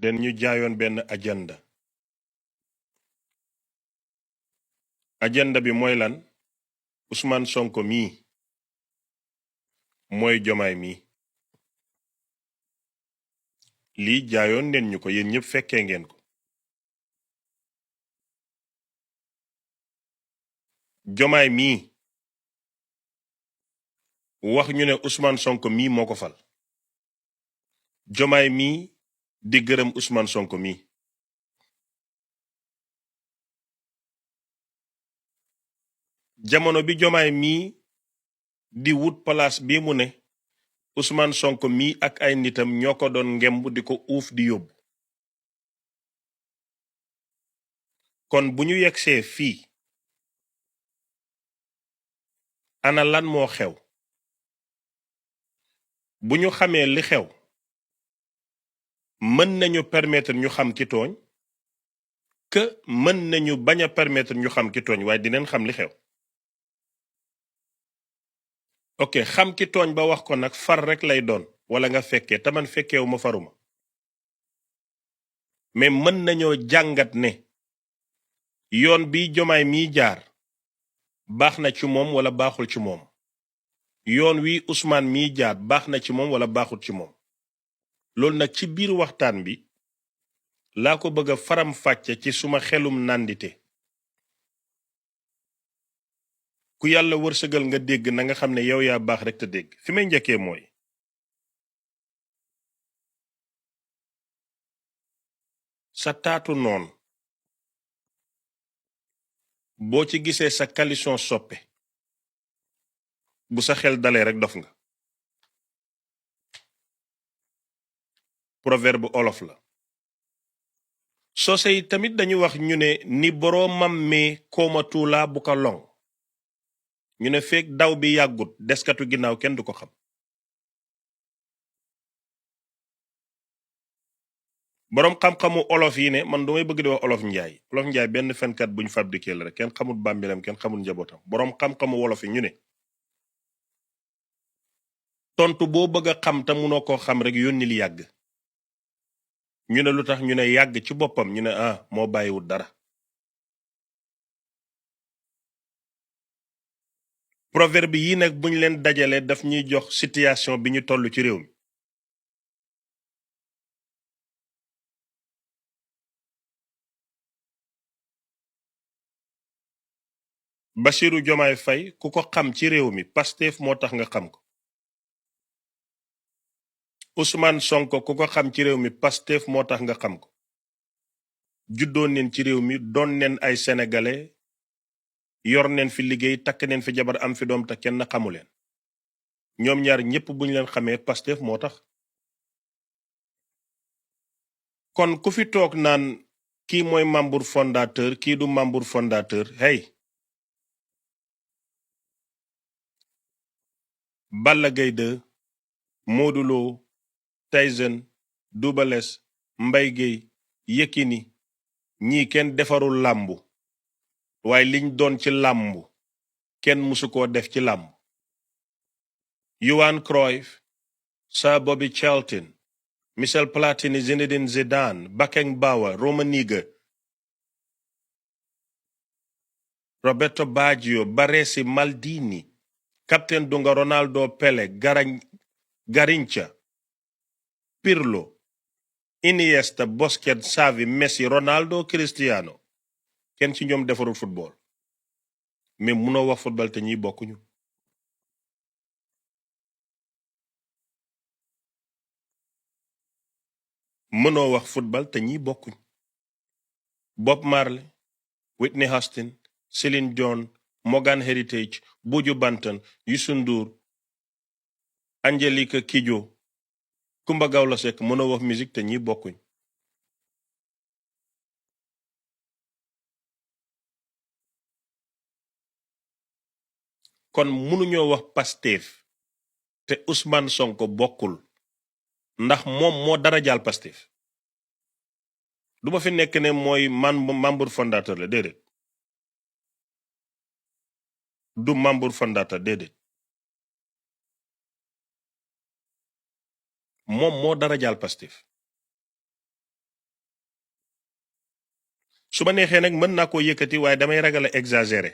den ñu jaayoon benn agenda bi mooy lan Ousmane Sonko mii mooy Jomaay mii lii jaayoon nen ñu ko yéen ñëpp fekkee ngeen ko Jomaay mii wax ñu ne Ousmane Sonko mii moo ko fal Jomaay mii di gërëm Ousmane Sonko mii jamono bi Jomaay mii di wut palaas bi mu ne Ousmane Sonko mii ak ay nitam ñoo ko doon ngemb di ko uuf di yóbbu kon bu ñu yegsee fii ana lan moo xew bu ñu xamee li xew mën nañu permettre ñu xam ki tooñ que mën nañu bañ a permettre ñu xam ki tooñ waaye dinañ xam li xew ok xam ki tooñ ba wax ko nag far rek lay doon wala nga fekkee te man fekkeewu ma faruma mais mën nañoo jàngat ne yoon bi Jomaay mii jaar baax na ci moom wala baaxul ci moom yoon wi Ousmane mii jaar baax na ci moom wala baaxul ci moom loolu nag ci biir waxtaan bi laa ko bëgg a faram fàcce ci suma xelum nàndite ku yàlla wërsëgal nga dégg na nga xam ne yow yaa baax rek te dégg fi may njëkkee mooy sa taatu noon boo ci gisee sa coalition soppe bu sa xel dalee rek dof nga proverbe olof la soose yi tamit dañu wax ñu ne ni boroomam mee koomatuulaa bu ko long ñu ne feek daw bi yàggut deskatu ginnaaw kenn du ko xam boroom xam-xamu olof yi ne man damay bëgg di wax olof njaay benn fenkat buñ fabriqué la rek kenn xamul bàmbilam kenn xamul njabootam boroom xam-xamu wolof yi ñu ne tontu boo bëgg a xam te munoo koo xam rek yónnil yàgg ñu ne lu tax ñu ne yàgg ci boppam ñu ne moo bàyyiwul dara proverbe yi nag buñ leen dajale daf ñuy jox situation bi ñu toll ci réew mi Bassirou Diomaye Faye ku ko xam ci réew mi Pastef moo tax nga xam ko Ousmane Sonko ku ko xam ci réew mi Pastef moo tax nga xam ko juddoo neen ci réew mi doon neen ay sénégalais yor neen fi liggéey takk neen fi jabar am fi doom te kenn xamu leen ñoom ñaar ñépp buñ leen xamee Pastef moo tax kon ku fi toog naan kii mooy membre fondateur kii du membre fondateur hey Balla Gaye 2 Modou Lo Tyson Double Less Mbaye Guèye Yékini ñii kenn defarul làmbu waaye liñ doon ci làmbu kenn musu koo def ci làmb Johan Cruyff Sir Bobby Charlton Michel Platini Zinedine Zidane Beckenbauer Rummenigge Roberto Baggio Baresi Maldini Captain Dunga Ronaldo Pelé Garincha Pirlo Iniesta Busquets Xavi Messi Ronaldo Cristiano kenn ci ñoom defarul football mais munoo wax football te ñiy bokkuñu mënoo wax football te ñiy bokkuñ Bob Marley Whitney Houston Celine Dion Morgan Heritage Buju Banton Youssou Ndour Angelique Kidjo Kumba Gawlo Seck mënoo wax musique te ñiy bokkuñ kon mënuñoo wax Pastef te Ousmane Sonko bokkul ndax moom moo dara jaal Pastef du ma fi nekk ne mooy membre fondateur la déedéet du membre fondateur déedéet moom moo dara jaal Pastef su ma neexee nag mën naa koo yëkkati waaye damay ragal a exagéré.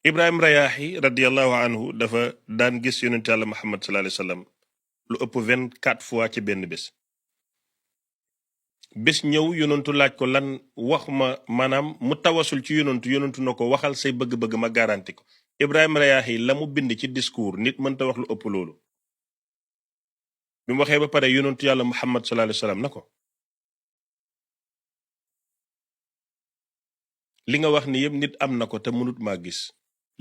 Ibrahim Rayaahi radiyallahu anhu dafa daan gis yonent yàlla Muhammad sallallahu alayhi wa sallam lu ëpp 24 fois ci benn bés. bés ñëw yonentu laaj ko lan wax ma maanaam mu tawasul ci yonentu na ko waxal say bëgg-bëgg ma garanti ko. Ibrahim Rayaahi la mu bind ci discours nit mënta wax lu ëpp loolu. bi mu waxee ba pare yonentu yàlla Muhammad sallallahu alayhi wa sallam na ko li nga wax ni yëpp nit am na ko te mënut maa gis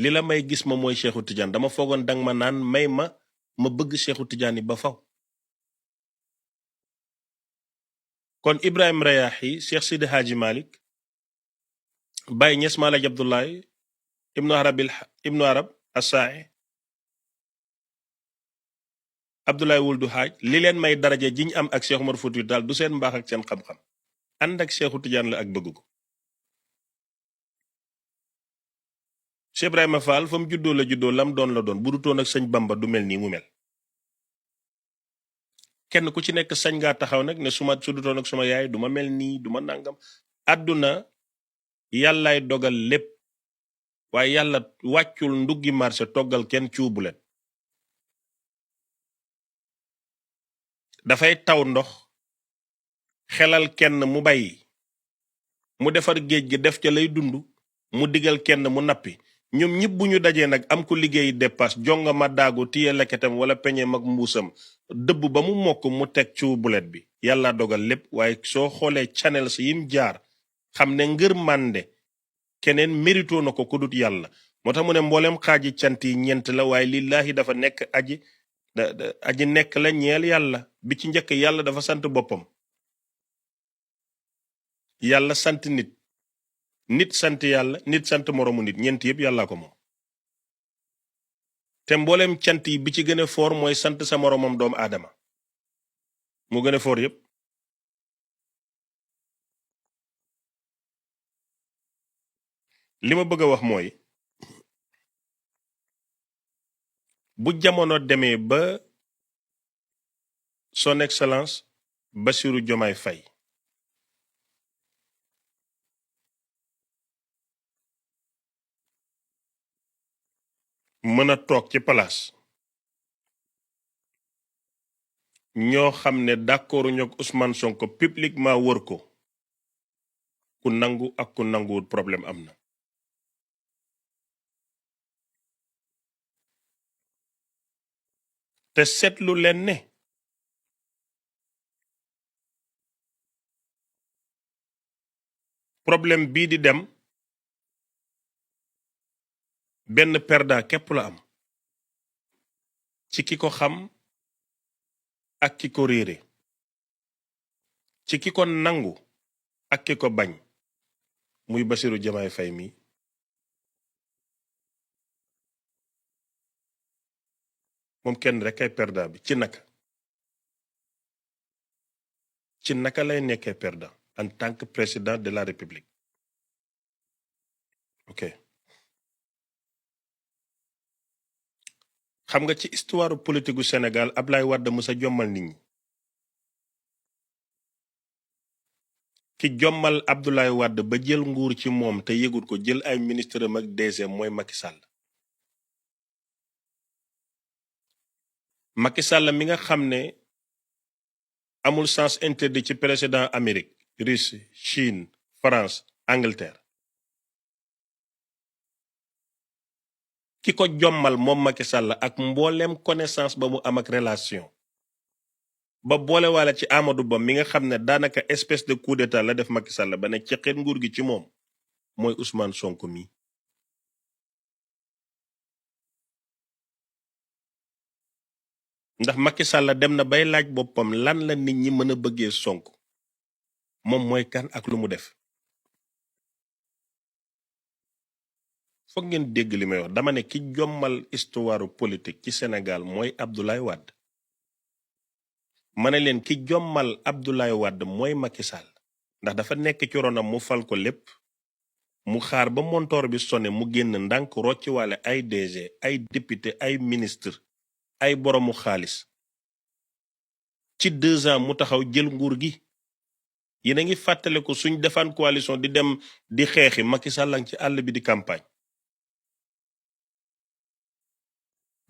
li la may gis ma mooy Cheikhu Tidiane dama foogoon dang ma naan may ma bëgg Cheikhu Tidiane yi ba faw. kon Ibrahim Rayaahi Cheikh Sidi Hadji Malick Baye Niass Maalaji Abdoulaye ibnu Arab Assaa'i Abdoulaye Wuld Haaj li leen may daraja jiñ am ak Cheikh Omar Foutiyou Tall du seen mbaax ak seen xam-xam ànd ak Cheikhu Tidiane la ak bëgg ko. Cheikh Ibrahima Fall fa mu juddoo la juddoo lam doon la doon bu dutoon ak sëñ Bamba du mel nii mu mel. kenn ku ci nekk sañ ngaa taxaw nag ne su dutoon ak suma yaay du ma mel nii du ma nangam. àdduna yàllaay dogal lépp waaye yàlla wàccul nduggi marché toggal kenn cuubu leen. dafay taw ndox xelal kenn mu bàyyi mu defar géej gi def ca lay dund mu digal kenn mu nappi ñoom ñëpp bu ñu dajee nag am ko liggéey dépasse jonga ma daagu tiye leketam wala peñe mag mbuusam dëbb ba mu mokk mu teg ci bulet bi yàlla dogal lépp waaye soo xoolee channels yim jaar xam ne ngër mànde keneen mérito na ko ku dut yàlla moo tax mu ne mboolem xaaji cant yi ñeent la waaye lillaahi dafa nekk aji nekk la ñeel yàlla bi ci njëkk yàlla dafa sant boppam yàlla sant nit sant yàlla nit sant moroomu nit ñeent yëpp yàllaa ko moom te mboolem cant yi bi ci gën a foor mooy sant sa moroomam doomu aadama mu gën a foor yëpp. li ma bëgg a wax mooy bu jamono demee ba son excellence Bassirou Diomaye Faye mën a toog ci palaas ñoo xam ne d'accord ñoo ak Ousmane Sonko publiquement wër ko ku nangu ak ku nanguwul problème am na. te seetlu leen ne problème bii di dem benn perdant képp la am ci ki ko xam ak ki ko réere ci ki ko nangu ak ki ko bañ muy Bassirou Diomaye Faye mi moom kenn rek ay perdant bi ci naka lay nekkee perdant en tant que président de la République. ok xam nga ci histoire politique gu Sénégal Ablaye Wade mësa jommal nit ñi ki jommal Abdoulaye Wade ba jël nguur ci moom te yëgut ko jël ay ministre am ak DG mooy Macky Sall. Macky Sall mi nga xam ne amul sens interdit ci président Amérique Russie Chine France Angleterre ki ko jommal moom Macky Sall ak mbooleem connaissance ba mu am ak relation ba boole waale ci Amadou Ba mi nga xam ne daanaka espèce de coup d'état la def Macky Sall ba ne ci xeet nguur gi ci moom mooy Ousmane Sonko mi. ndax Macky Sall dem na bay laaj boppam lan la nit ñi mën a bëggee Sonko moom mooy kan ak lu mu def. foog ngeen dégg li may wax dama ne ki jommal histoire politique ci Sénégal mooy Abdoulaye Wade ma ne leen ki jommal Abdoulaye Wade mooy Macky Sall ndax dafa nekk ci ronam mu fal ko lépp mu xaar ba montoor bi sone mu génn ndànk rocci waale ay DG ay député ay ministre ay boroomu xaalis ci 2 ans mu taxaw jël nguur gi yéen a ngi fàttale ko suñ defaan coalition di dem di xeexi Macky Sall ci àll bi di campagne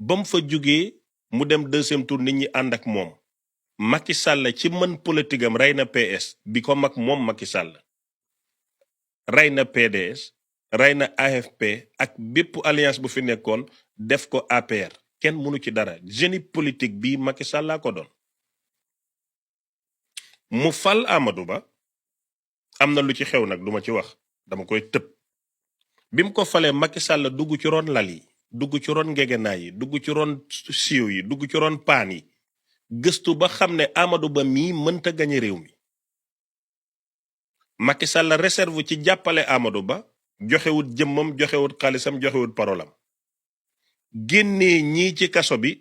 ba mu fa jugee mu dem 2e tour nit ñi ànd ak moom Macky Sall ci mën politique am rey na PS bi ko mag moom Macky Sall rey na PDS rey na AFP ak bépp alliance bu fi nekkoon def ko APR kenn mënu ci dara génie politique bi Macky Sall laa ko doon mu fal Amadou Ba am na lu ci xew nag duma ci wax dama koy tëb bi mu ko falee Macky Sall dugg ci ron lal yi dugg ci ron ngegenaay yi dugg ci ron siiw yi dugg ci ron paan yi gëstu ba xam ne Amadou Ba mii mënta gañe réew mi Macky Sall réserve ci jàppale Amadou Ba joxewut jëmmam joxewut xaalisam joxewut parolam génnee ñii ci kaso bi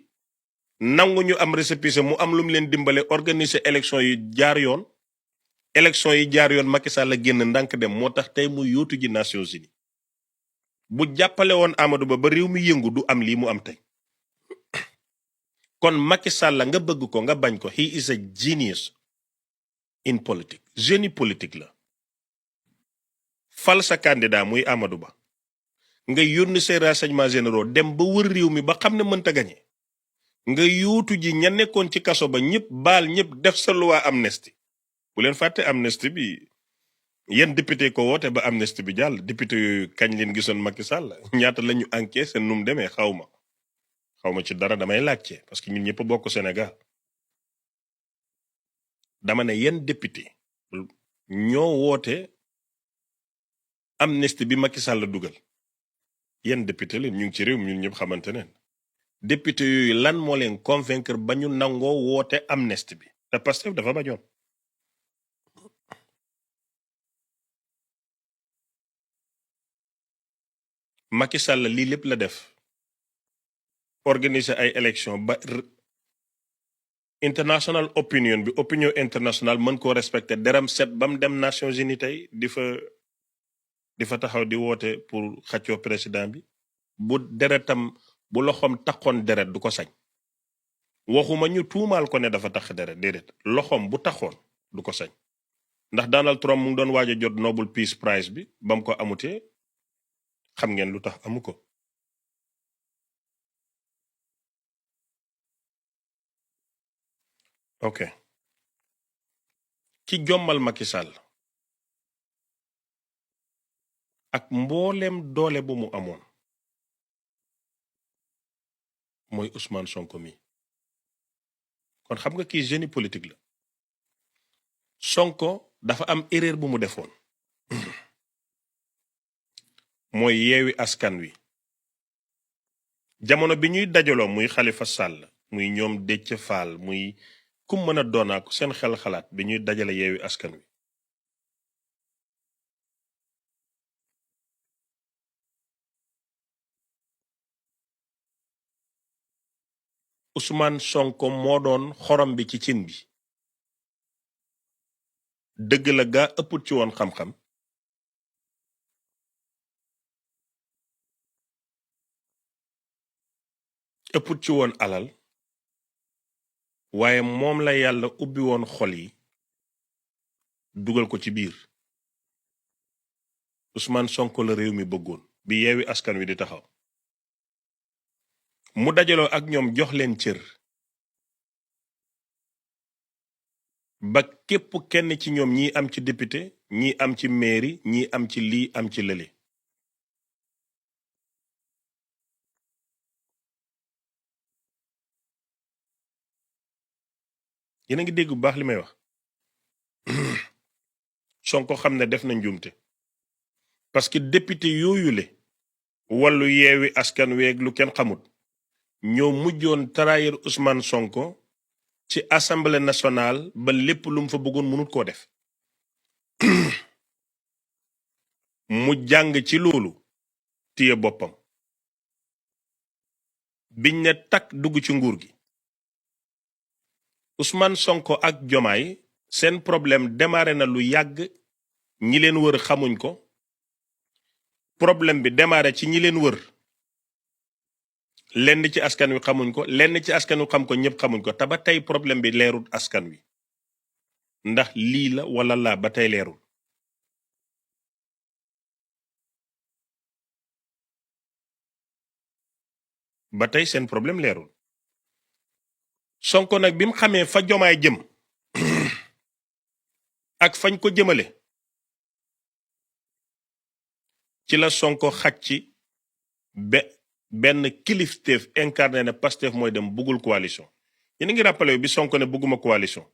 nangu ñu am récépissé mu am lu mu leen dimbale organiser élection yi jaar yoon Macky Sall génn ndànk dem moo tax tey mu yóotu ji Nations Unies bu jàppale woon Amadou Ba ba réew mi yëngu du am lii mu am tey kon Macky Sall nga bëgg ko nga bañ ko he is a genius in politique génie politique la fal sa candidat muy Amadou Ba nga yónni say renseignements généraux dem ba wër réew mi ba xam ne mënta gañe nga yuutu ji ña nekkoon ci kaso ba ñëpp baal ñëpp def sa loi amnistie bu leen fàtte amnistie bi yéen député ko woote ba amnistie bi jàll député yooyu kañ leen gisoon Macky Sall ñaata la ñu enquête seen nu mu demee xaw ma ci dara damay laajte parce que ñun ñëpp bokk Sénégal dama ne yéen député ñoo woote amnistie bi Macky Sall dugal yéen député leen ñu ngi ci réew mi ñun ñëpp xamante ne député yooyu lan moo leen convaincre ba ñu nangoo woote amnistie bi te Pastef dafa bañoon Macky Sall lii lépp la def organiser ay élection ba international opinion internationale mën koo respecté deram set ba mu dem Nations Unies tey di fa taxaw di woote pour xaccoo président bi bu deretam bu loxoom taxoon deret du ko sañ waxuma ñu tuumaal ko ne dafa tax deret déedéet loxoom bu taxoon du ko sañ ndax Donald Trump mu ngi doon waaj a jot Nobel Peace Prize bi ba mu ko amutee xam ngeen lu tax amu ko ok ci jommal Macky Sall ak mbooleem doole bu mu amoon mooy Ousmane Sonko mi kon xam nga kii génie politique la Sonko dafa am erreur bu mu defoon mooy yeewi askan wi jamono bi ñuy dajaloo muy Khalifa Sall muy ñoom Déthié Fall muy ku mën a doonaako seen xel xalaat bi ñuy dajale yeewi askan wi Ousmane Sonko moo doon xorom bi ci cin bi dëgg la gaa ëpput ci woon xam-xam ëpput ci woon alal waaye moom la yàlla ubbi woon xol yi dugal ko ci biir Ousmane Sonko la réew mi bëggoon bi yeewi askan wi di taxaw mu dajaloo ak ñoom jox leen cër ba képp kenn ci ñoom ñii am ci député ñii am ci mairie ñii am ci lii am ci lële yéen a ngi dégg bu baax li may wax Sonko xam ne def na njuumte parce que député yooyule wàllu yeewi askan weeg lu kenn xamut ñoo mujjoon trahir Ousmane Sonko ci assemblée nationale ba lépp lu mu fa bëggoon mënut koo def mu jàng ci loolu téye boppam biñ ne takk dugg ci nguur gi Ousmane Sonko ak Jomaay seen problème démarré na lu yàgg ñi leen wër xamuñ ko problème bi démarré ci ñi leen wër lenn ci askan wi xamuñ ko lenn ci askan wi xam ko ñëpp xamuñ ko te ba tey problème bi leerul askan wi ndax lii la wala laa ba tey leerul ba tey seen problème leerul Sonko nag bi mu xamee fa jomaay jëm ak fañ ko jëmale ci la Sonko xaj ci benn kilifteef incarné ne Pastef mooy dem buggul coalition yéen a ngi rappelé bi Sonko ne bugguma coalition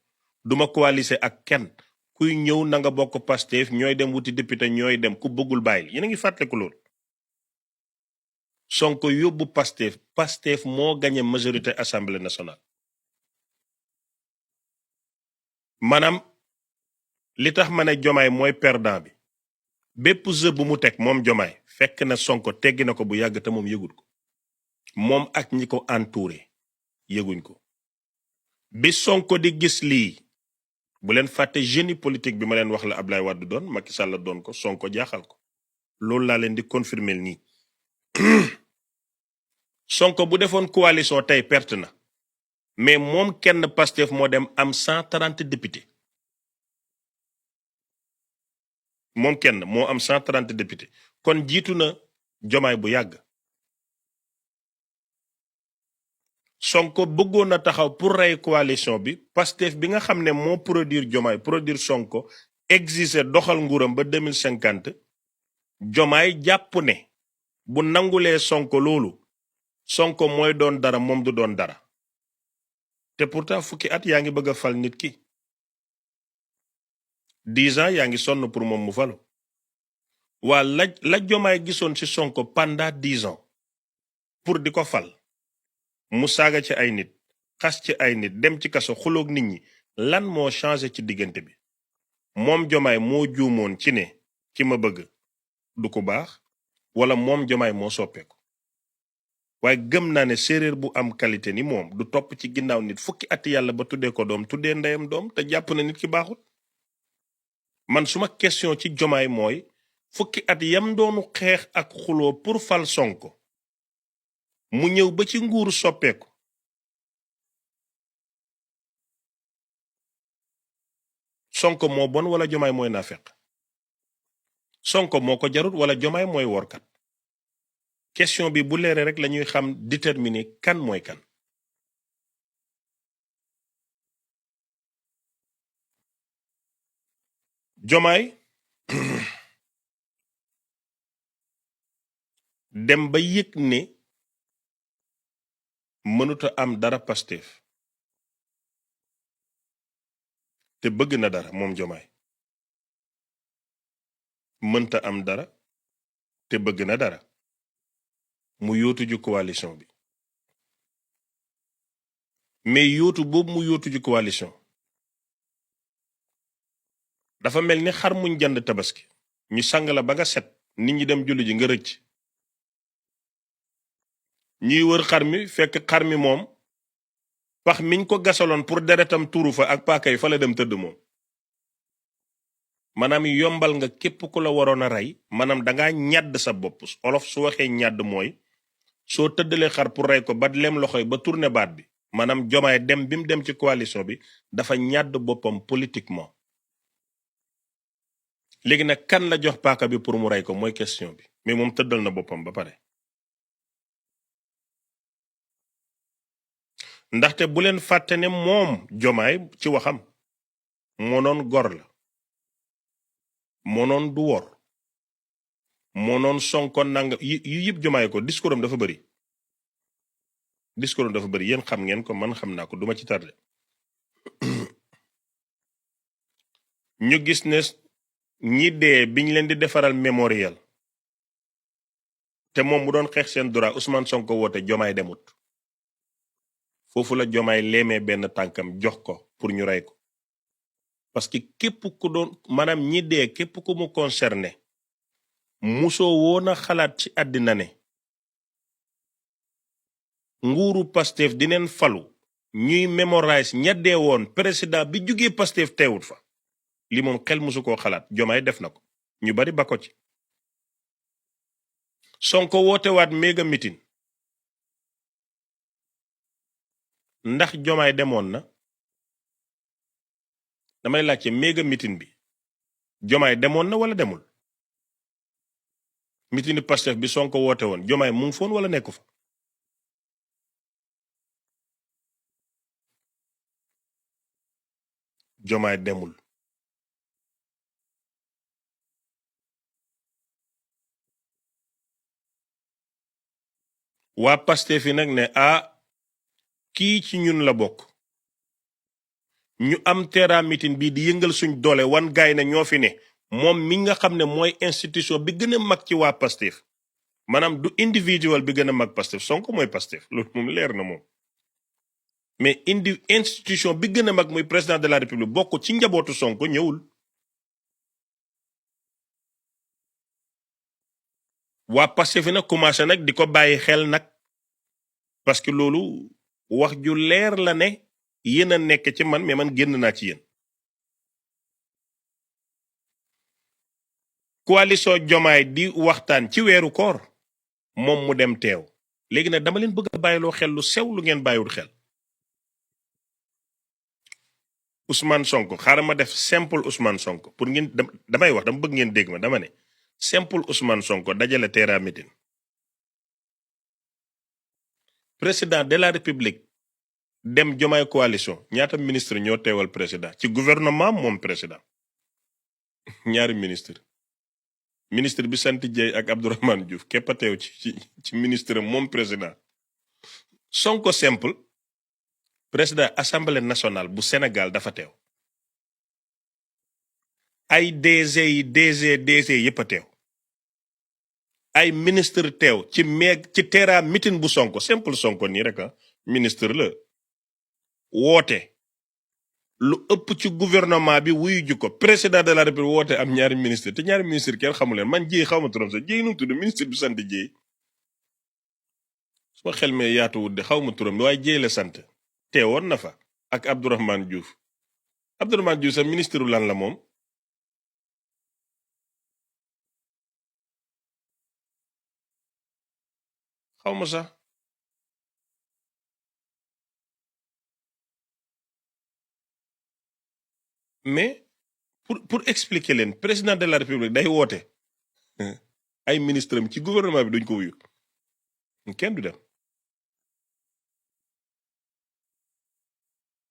duma coaliser ak kenn kuy ñëw na nga bokk Pastef ñooy dem wuti député ñooy dem ku bëggul bàyyil yéen a ngi fàttaliku loolu Sonko yóbbu Pastef moo gagné majorité assemblée nationale maanaam li tax ma ne jomaay mooy perdant bi bépp jeu bu mu teg moom jomaay fekk na Sonko teggi na ko bu yàgg te moom yëgul ko moom ak ñi ko entouré yëguñ ko bi Sonko di gis lii bu leen fàtte génie politique bi ma leen wax la Ablaye Wade doon Macky Sall doon ko Sonko jaaxal ko loolu laa leen di confirmer nii Sonko bu defoon coalition tey perte na mais moom kenn Pastef moo dem am 130 députés moom kenn moo am 130 députés kon jiitu na jomaay bu yàgg Sonko bëggoon na taxaw pour rey coalition bi Pastef bi nga xam ne moo produire jomaay produire Sonko exister doxal nguuram ba 2050 jomaay jàpp ne bu nangulee Sonko loolu Sonko mooy doon dara moom du doon dara te pourtant fukki at yaa ngi bëgg a fal nit ki 10 ans yaa ngi sonn pour moom mu falu waa la jomaay gisoon ci Sonko pendant 10 ans pour di ko fal mu saaga ci ay nit xas ci ay nit dem ci kaso xuloog nit ñi lan moo changé ci diggante bi moom jomaay moo juumoon ci ne ki ma bëgg du ko baax wala moom jomaay moo soppeeku waaye gëm naa ne séeréer bu am qualité ni moom du topp ci ginnaaw nit fukki at yàlla ba tuddee ko doom tuddee ndeyam doom te jàpp na nit ki baaxut man suma question ci jomaay mooy fukki at yam doonu xeex ak xuloo pour fal Sonko mu ñëw ba ci nguuru soppeeku Sonko moo bon wala jomaay mooy naafeq Sonko moo ko jarut wala jomaay mooy workat question bi bu leere rek lañuy xam déterminer kan mooy kan jomaay dem ba yëg ne mënuta am dara Pastef te bëgg na dara moom jomaay mënta am dara te bëgg na dara mu yóotu ju coalition bi mais yóotu boobu mu yóotu ju coalition dafa mel ni xar muñ jënd tabaski ñu sang la ba nga set nit ñi dem julli ji nga rëcc ñuy wër xar mi fekk xar mi moom pax miñ ko gasaloon pour deretam tuuru fa ak paaka yi fa la dem tëdd moom maanaam yombal nga képp ku la waroon a rey maanaam dangaa ñàdd sa bopp olof su waxee ñàdd mooy soo tëddalee xar pour rey ko ba lem loxoy ba tourné baat bi maanaam jomaay dem bi mu dem ci coalition bi dafa ñàdd boppam politiquement léegi nag kan la jox paaka bi pour mu rey ko mooy question bi mais moom tëddal na boppam ba pare ndaxte bu leen fàtte ne moom jomaay ci waxam moo noon gor la moo noon du wor moo noon Sonko nanga yu yëpp jomaay ko discours am dafa bëri yéen xam ngeen ko man xam naa ko duma ci tardé ñu gis ne ñi dee biñ leen di defaral mémorial te moom mu doon xeex seen droit Ousmane Sonko woote jomaay demut foofu la jomaay leemee benn tànkam jox ko pour ñu rey ko parce que képp ku doon maanaam ñi dee képp ku mu concerné musoo woon a xalaat ci àddina ne nguuru Pastef dineen falu ñuy mémorise ña dee woon président bi jugee Pastef teewut fa li moom xel musu koo xalaat jomaay def na ko ñu bari ba ko ci Sonko woote waat méga meeting ndax jomaay demoon na damay laajte méga meeting bi jomaay demoon na wala demul meeting Pastef bi Sonko woote woon jomaay mu ngi foon wala nekku fa jomaay demul waa Pastef fi nag ne kii ci ñun la bokk ñu am terrain meeting bii di yëngal suñ doole wan gaay na ñoo fi ne moom mi nga xam ne mooy institution bi gën a mag ci waa Pastef maanaam du individual bi gën a mag Pastef Sonko mooy Pastef loolu moom leer na moom mais institution bi gën a mag muy président de la république bokk ci njabootu Sonko ñëwul waa Pastef fi nag commencé nag di ko bàyyi xel nag parce que loolu wax ju leer la ne yéen a nekk ci man mais man génn naa ci yéen coalition Jomaay di waxtaan ci weeru koor moom mu dem teew léegi nag dama leen bëgg a bàyyiloo xel lu sew lu ngeen bàyyiwul xel Ousmane Sonko xaaral ma def simple Ousmane Sonko pour ngeen damay wax dama bëgg ngeen dégg ma dama ne simple Ousmane Sonko dajale terrain meeting président de la république dem Jomaay coalition ñaata ministre ñoo teewal président ci gouvernement moom président ñaari ministre bi sant Dieye ak Abdourahmane Diouf képp a teew ci ministre moom président Sonko simple président assemblée nationale bu Sénégal dafa teew ay DG yépp a teew ay ministre teew ci terrain meeting bu Sonko simple Sonko nii rek ministre la woote lu ëpp ci gouvernement bi wuyu ju ko président de la république woote am ñaari ministre te ñaari ministre kenn xamu leen man Dieye xaw ma turam sax Dieye nu mu tudd ministre bi sant Dieye suma xel mee yaatuwut de xaw ma turam waaye Dieye la sant teewoon na fa ak Abdourahmane Diouf sax ministre lan la moom xaw ma sax mais pour expliquer leen président de la république day woote ay ministre am ci gouvernement bi duñ ko wuyu kenn du dem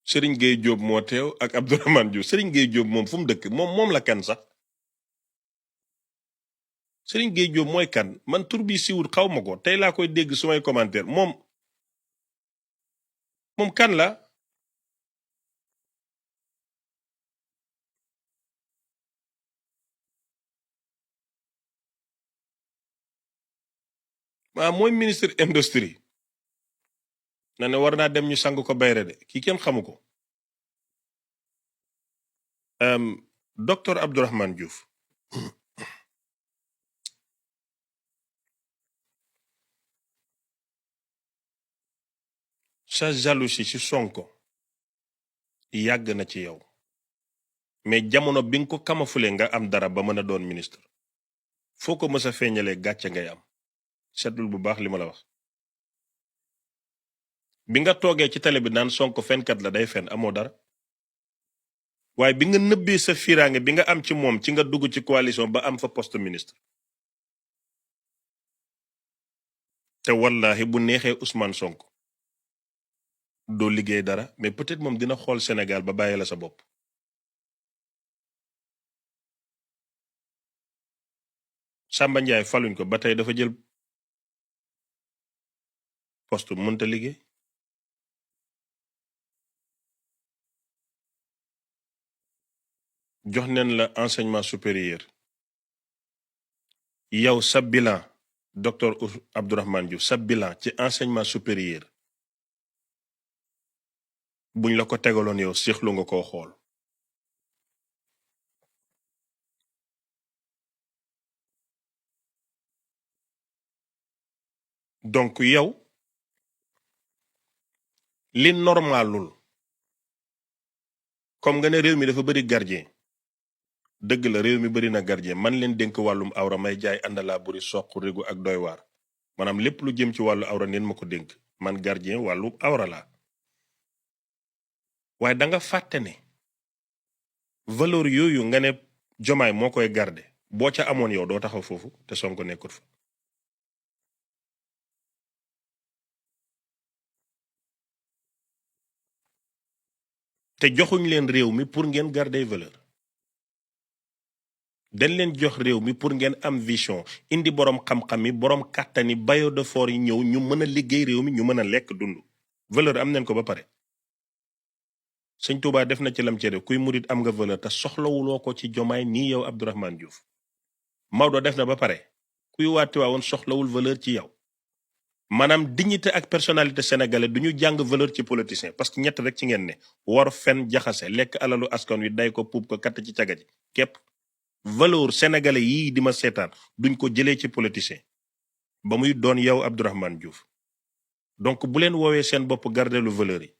Serigne Gueye Diop moo teew ak Abdourahmane Diouf Serigne Gueye Diop moom fu mu dëkk moom la kan sax Serigne Gueye Diop mooy kan man tur bi siwut xaw ma ko tey laa koy dégg sumay commentaire moom kan la mooy ministre industrie na ne war naa dem ñu sang ko bayre de kii kenn xamu ko docteur Abdourahmane Diouf sa jalousie ci Sonko yàgg na ci yow mais jamono bi nga ko kamafule nga am dara ba mën a doon ministre foo ko mës a feeñalee gàcce ngay am seetlul bu baax li ma la wax bi nga toogee ci télé bi naan Sonko fenkat la day fen amoo dara waaye bi nga nëbbee sa fiiraange bi nga am ci moom ci nga dugg ci coalition ba am fa poste ministre te wallahi bu neexee Ousmane Sonko doo liggéey dara mais peut-être moom dina xool Sénégal ba bàyyi la sa bopp Samba Ndiaye faluñ ko ba tey dafa jël poste mënta liggéey jox neen la enseignement supérieur yow sa bilan docteur Abdourahmane Diouf sa bilan ci enseignement supérieur buñ la ko tegaloon yow séexlu nga koo xool donc yow li normalul comme nga ne réew mi dafa bari gardien dëgg la réew mi bari na gardien man leen dénk wàllum awra may jaay àndalaa buri soq régu ak doy waar maanaam lépp lu jëm ci wàllu awra neen ma ko dénk man gardien wàllu awra la waaye da nga fàtte ne valeur yooyu nga ne jomaay moo koy garde boo ca amoon yow doo taxaw foofu te Sonko nekkut fa. te joxuñ leen réew mi pour ngeen garder valeur dañ leen jox réew mi pour ngeen am vision indi borom xam-xam yi borom kàttani bailleur de fonds yi ñëw ñu mën a liggéey réew mi ñu mën a lekk dund valeur am nañ ko ba pare. sëñ Touba def na ci lam ci def kuy murit am nga valeur te soxlawuloo ko ci jomaay nii yow Abdourahmane Diouf. Maodo def na ba pare kuy waati waawoon soxlawul valeur ci yow maanaam dignité ak personnalité sénégalais du ñu jàng valeur ci politicien parce que ñett rek ci ngeen ne war fen jaxase lekk alalu askan wi day ko puub ko katt ci caga ji képp. valeur sénégalais yii di ma seetaan duñ ko jëlee ci politicien ba muy doon yow Abdourahmane Diouf donc bu leen woowee seen bopp gardelu valeur yi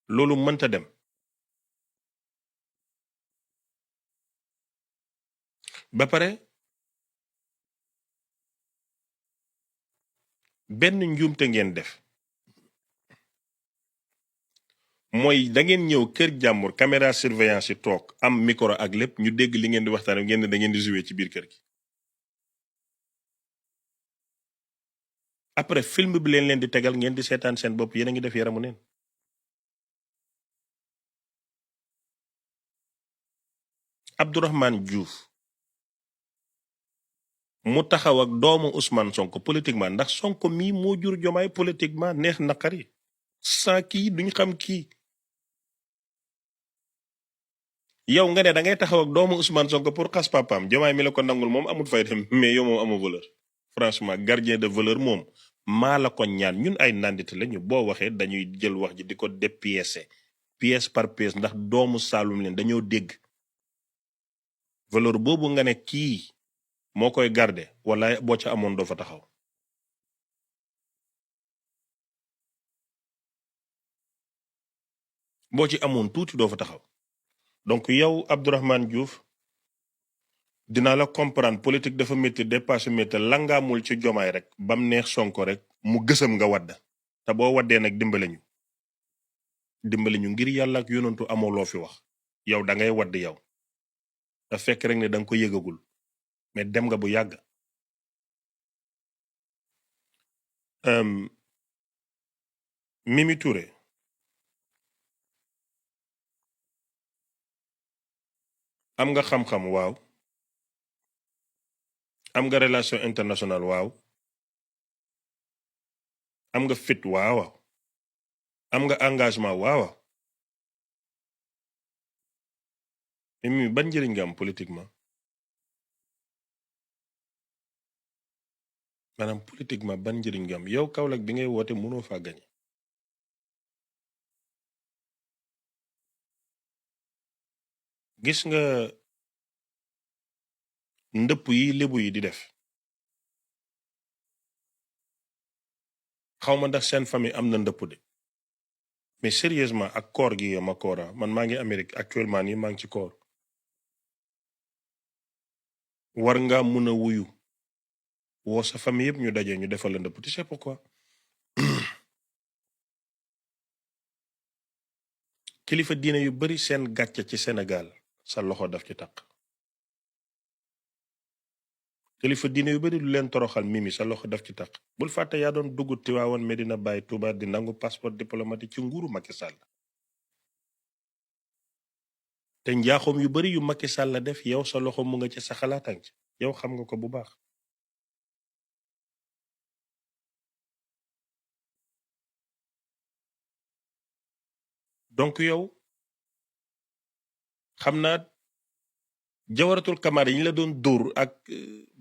loolu mënta dem. ba pare benn njuumte ngeen def mooy da ngeen ñëw kër jàmbur caméra surveillance yi toog am micro ak lépp ñu dégg li ngeen di waxtaan ngeen ne da ngeen di jouer ci biir kër gi. après film bi leen di tegal ngeen di seetaan seen bopp yéen a ngi def yaramu neen. Abdourahmane Diouf mu taxaw ak doomu Ousmane Sonko politiquement ndax Sonko mii moo jur jomaay politiquement neex naqari sans kii duñ xam kii. yow nga ne da ngay taxaw ak doomu Ousmane Sonko pour xas papaam jomaay mi la ko nangul moom amul fay dem mais yow moom amoo valeur franchement gardien de valeur moom maa la ko ñaan ñun ay nandite lañu boo waxee dañuy jël wax ji di ko dépiécer pièce par pièce ndax doomu Saalum leen dañoo dégg valeur boobu nga ne kii moo koy garder wala boo ca amoon doo fa taxaw. boo ci amoon tuuti doo fa taxaw donc yow Abdourahmane Diouf dinaa la comprendre politique dafa métti dépassé métti langaamul ci jomaay rek bam neex Sonko rek mu gësam nga wadd te boo waddee nag dimbale ñu ngir yàlla ak yonantu amoo loo fi wax yow da ngay wadd yow te fekk rek ne da nga ko yëgagul mais dem nga bu yàgg. Mimi Touré am nga xam-xam waaw am nga relation internationale waaw am nga fit waaw am nga engagement waaw Mimi ban njëriñ nga am politiquement maanaam politiquement ban njëriñ nga am yow Kaolack bi ngay woote mënoo faa gañe gis nga ndëpp yi lébu yi di def xawma ndax seen famille am na ndëpp de mais sérieusement ak koor gi ma koora man maa ngi Amérique actuellement nii maa ngi ci koor war nga mun a wuyu woo sa famille yëpp ñu daje ñu defal la ndëpp tu sais pourquoi kilifa diine yu bari seen gàcce ci Sénégal sa loxo daf ci taq kilifa diine yu bari lu leen toroxal Mimi sa loxo daf ci taq bul fàtte yaa doon dugg Tiwaawan Medina Baye Touba di nangu passeport diplomatique ci nguuru Macky Sall te njaaxum yu bari yu Macky Sall la def yow sa loxo mu nga ci sa xalaatan ci yow xam nga ko bu baax donc yow xam naa jawaratul kamaar yi ñu la doon dóor ak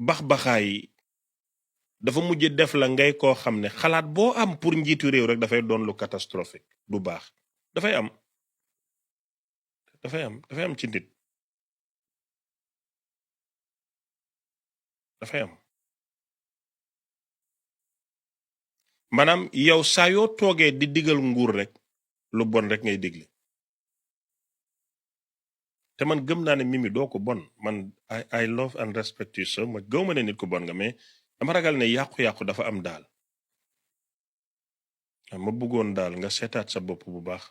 bax-baxaay dafa mujj def la ngay koo xam ne xalaat boo am pour njiitu réew rek dafay doon lu catastrophique du baax dafay am ci nit dafay am maanaam yow saa yoo toogee di digal nguur rek lu bon rek ngay digle te man gëm naa ne Mimi doo ko bon man I love and respect you so much gëw ma ne nit ko bon nga mais dama ragal ne yàqu-yàqu dafa am daal ma bëggoon daal nga seetaat sa bopp bu baax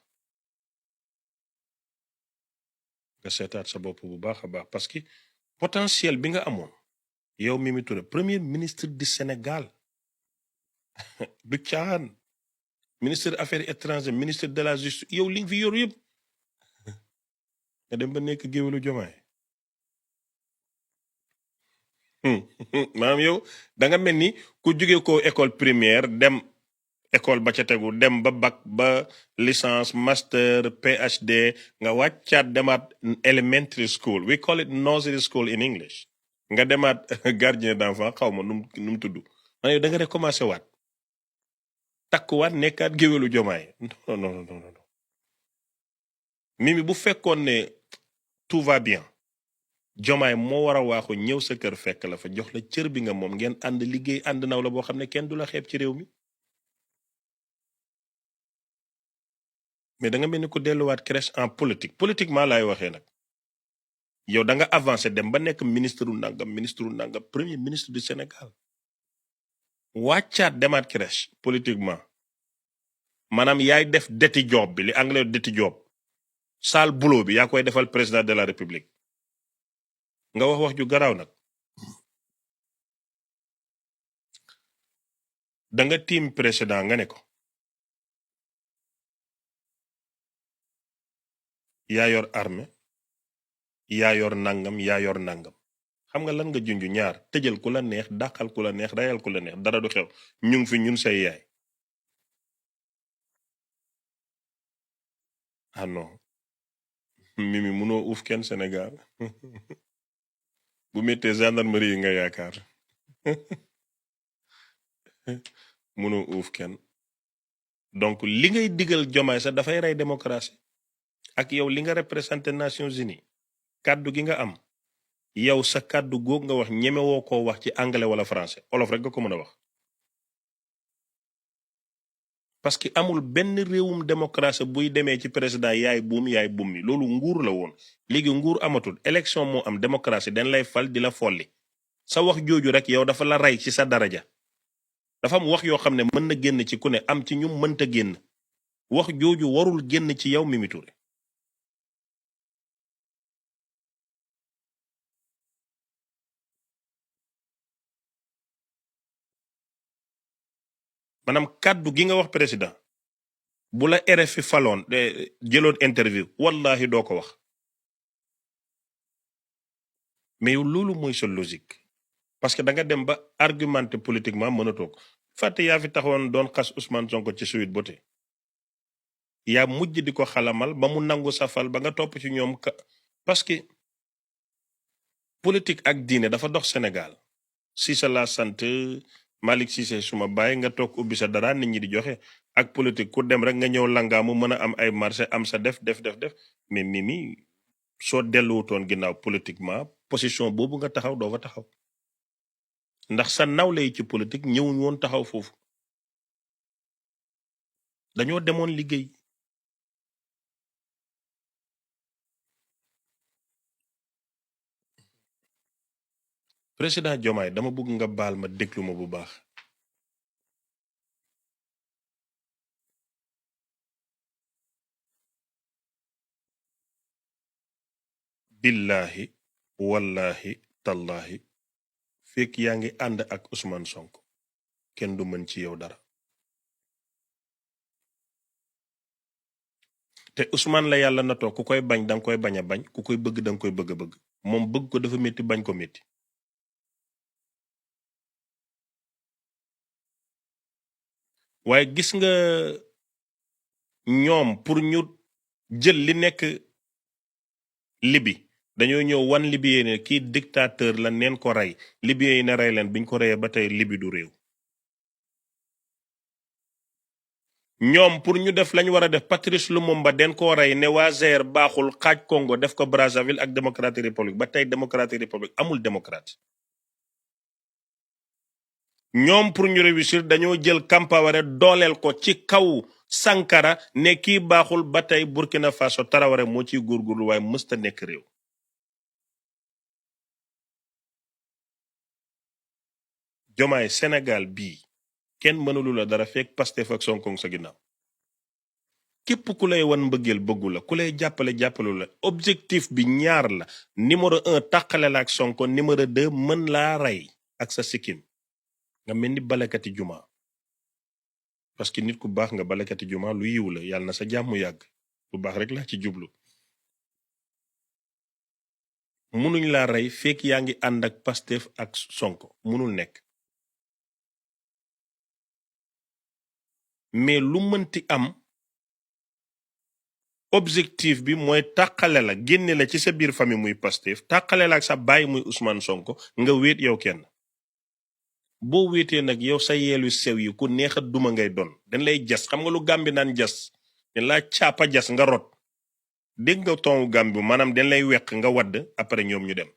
a baax parce que potentiel bi nga amoon yow Mimi Touré premier ministre du Sénégal du caaxaan ministre des affaires étrangères ministre de la justice yow li nga fi yor yëpp nga dem ba nekk géwélu Jomaay maanaam yow da nga mel ni ku jóge ko école primaire dem école ba ca tegu dem ba bac ba licence master PhD nga wàccaat demaat elementary school we call it nursery school in English nga demaat gardien d'enfant xaw ma nu mu tudd man yow da nga recommencé waat takkuwaat nekkaat géwélu Jomaay non Mimi bu fekkoon ne tout va bien Jomaay moo war a waaxu ñëw sa kër fekk la fa jox la cër bi nga moom ngeen ànd liggéey ànd naw la boo xam ne kenn du la xeeb ci réew mi mais da nga mel ni ku delluwaat crèche en politiquement laay waxee nag yow da nga avancé dem ba nekk ministre nangam premier ministre du Sénégal wàccaat demaat crèche politiquement maanaam yaay def deti job bi li anglais deti job sale boulot bi yaa koy defal président de la république nga wax ju garaaw nag da nga tiim président nga ne ko yaa yor armée yaa yor nangam xam nga lan nga junju ñaar tëjal ku la neex dàqal ku la neex rayal ku la neex dara du xew ñu ngi fi ñun say yaay ah non Mimi munoo uuf kenn Sénégal bu méttee gendarmerie yi nga yaakaar munoo uuf kenn donc li ngay digal Jomaay sax dafay rey démocratie ak yow li nga représenté Nations Unies kàddu gi nga am yow sa kàddu góog nga wax ñemewoo koo wax ci anglais wala français olof rek nga ko mën a wax parce que amul benn réewum démocratie buy demee ci président yaay buum mi loolu nguur la woon léegi nguur amatul élection moo am démocratie dañ lay fal di la folli sa wax jooju rek yow dafa la rey ci sa daraja dafa am wax yoo xam ne mën na génn ci ku ne am ci ñu mënta génn wax jooju warul génn ci yow Mimi Touré maanaam kàddu gi nga wax président bu la RFI faloon jëloon interview wallahi doo ko wax mais yow loolu mooy sa logique parce que da nga dem ba argumenté politiquement mën a toog fàtte yaa fi taxawoon doon xas Ousmane Sonko ci Sweet Beauté yaa mujj di ko xalamal ba mu nangu safal ba nga topp ci ñoom parce que politique ak diine dafa dox Sénégal si sa la sant Malick Cissé suma bàyyi nga toog ubbi sa dara nit ñi di joxe ak politique ku dem rek nga ñëw langaamu mën a am ay marché am sa def mais Mimi soo delluwutoon ginnaaw politiquement position boobu nga taxaw doo fa taxaw ndax sa nawle yi ci politique ñëwuñ woon taxaw foofu dañoo demoon liggéey président Diomaye dama bëgg nga baal ma déglu ma bu baax billahi wallahi tallahi fekk yaa ngi ànd ak Ousmane Sonko kenn du mën ci yow dara te Ousmane la yàlla na toog ku koy bañ danga koy bañ a bañ ku koy bëgg danga koy bëgg a bëgg moom bëgg ko dafa métti bañ ko métti waaye gis nga ñoom pour ñu jël li nekk libi dañoo ñëw wan libyen ne kii dictateur la neen ko rey libyen yi ne rey leen biñ ko reyee ba tey libi du réew ñoom pour ñu def lañu war a def Patrice Lumumba den koo rey ne waa Zaïre baaxul xaaj Congo def ko Brazzaville ak Democratic Republic ba tey Democratic Republic amul démocrate ñoom pour ñu réussir dañoo jël Kampaware dooleel ko ci kaw Sankara ne kii baaxul ba tey Burkina Faso Traoré moo ciy góorgóorlu waaye mësta nekk réew Jomaay Sénégal bii kenn mënulu la dara fekk Pastef ak Sonko sa ginnaaw képp ku lay wan mbëggeel bëggu la ku lay jàppale la objectif bi ñaar la numéro 1 tàqale la ak Sonko numéro 2 mën laa rey ak sa sikkim nga mel ni balekati juma parce que nit ku baax nga balekati juma lu yiw la yàlla na sa jàmm yàgg lu baax rek laa ci jublu munuñ laa rey fekk yaa ngi ànd ak Pastef ak Sonko munul nekk mais lu mënti am objectif bi mooy tàqale la génne la ci sa biir famille muy Pastef tàqale la ak sa baay muy Ousmane Sonko nga wéet yow kenn boo wéetee nag yow sa yeelu sew yi ku neex a duma ngay doon dañ lay jas xam nga lu Gàmbi naan jas dañ laa caapa jas nga rot dégg nga tongu Gàmbi maanaam dañ lay weq nga wadd après ñoom ñu dem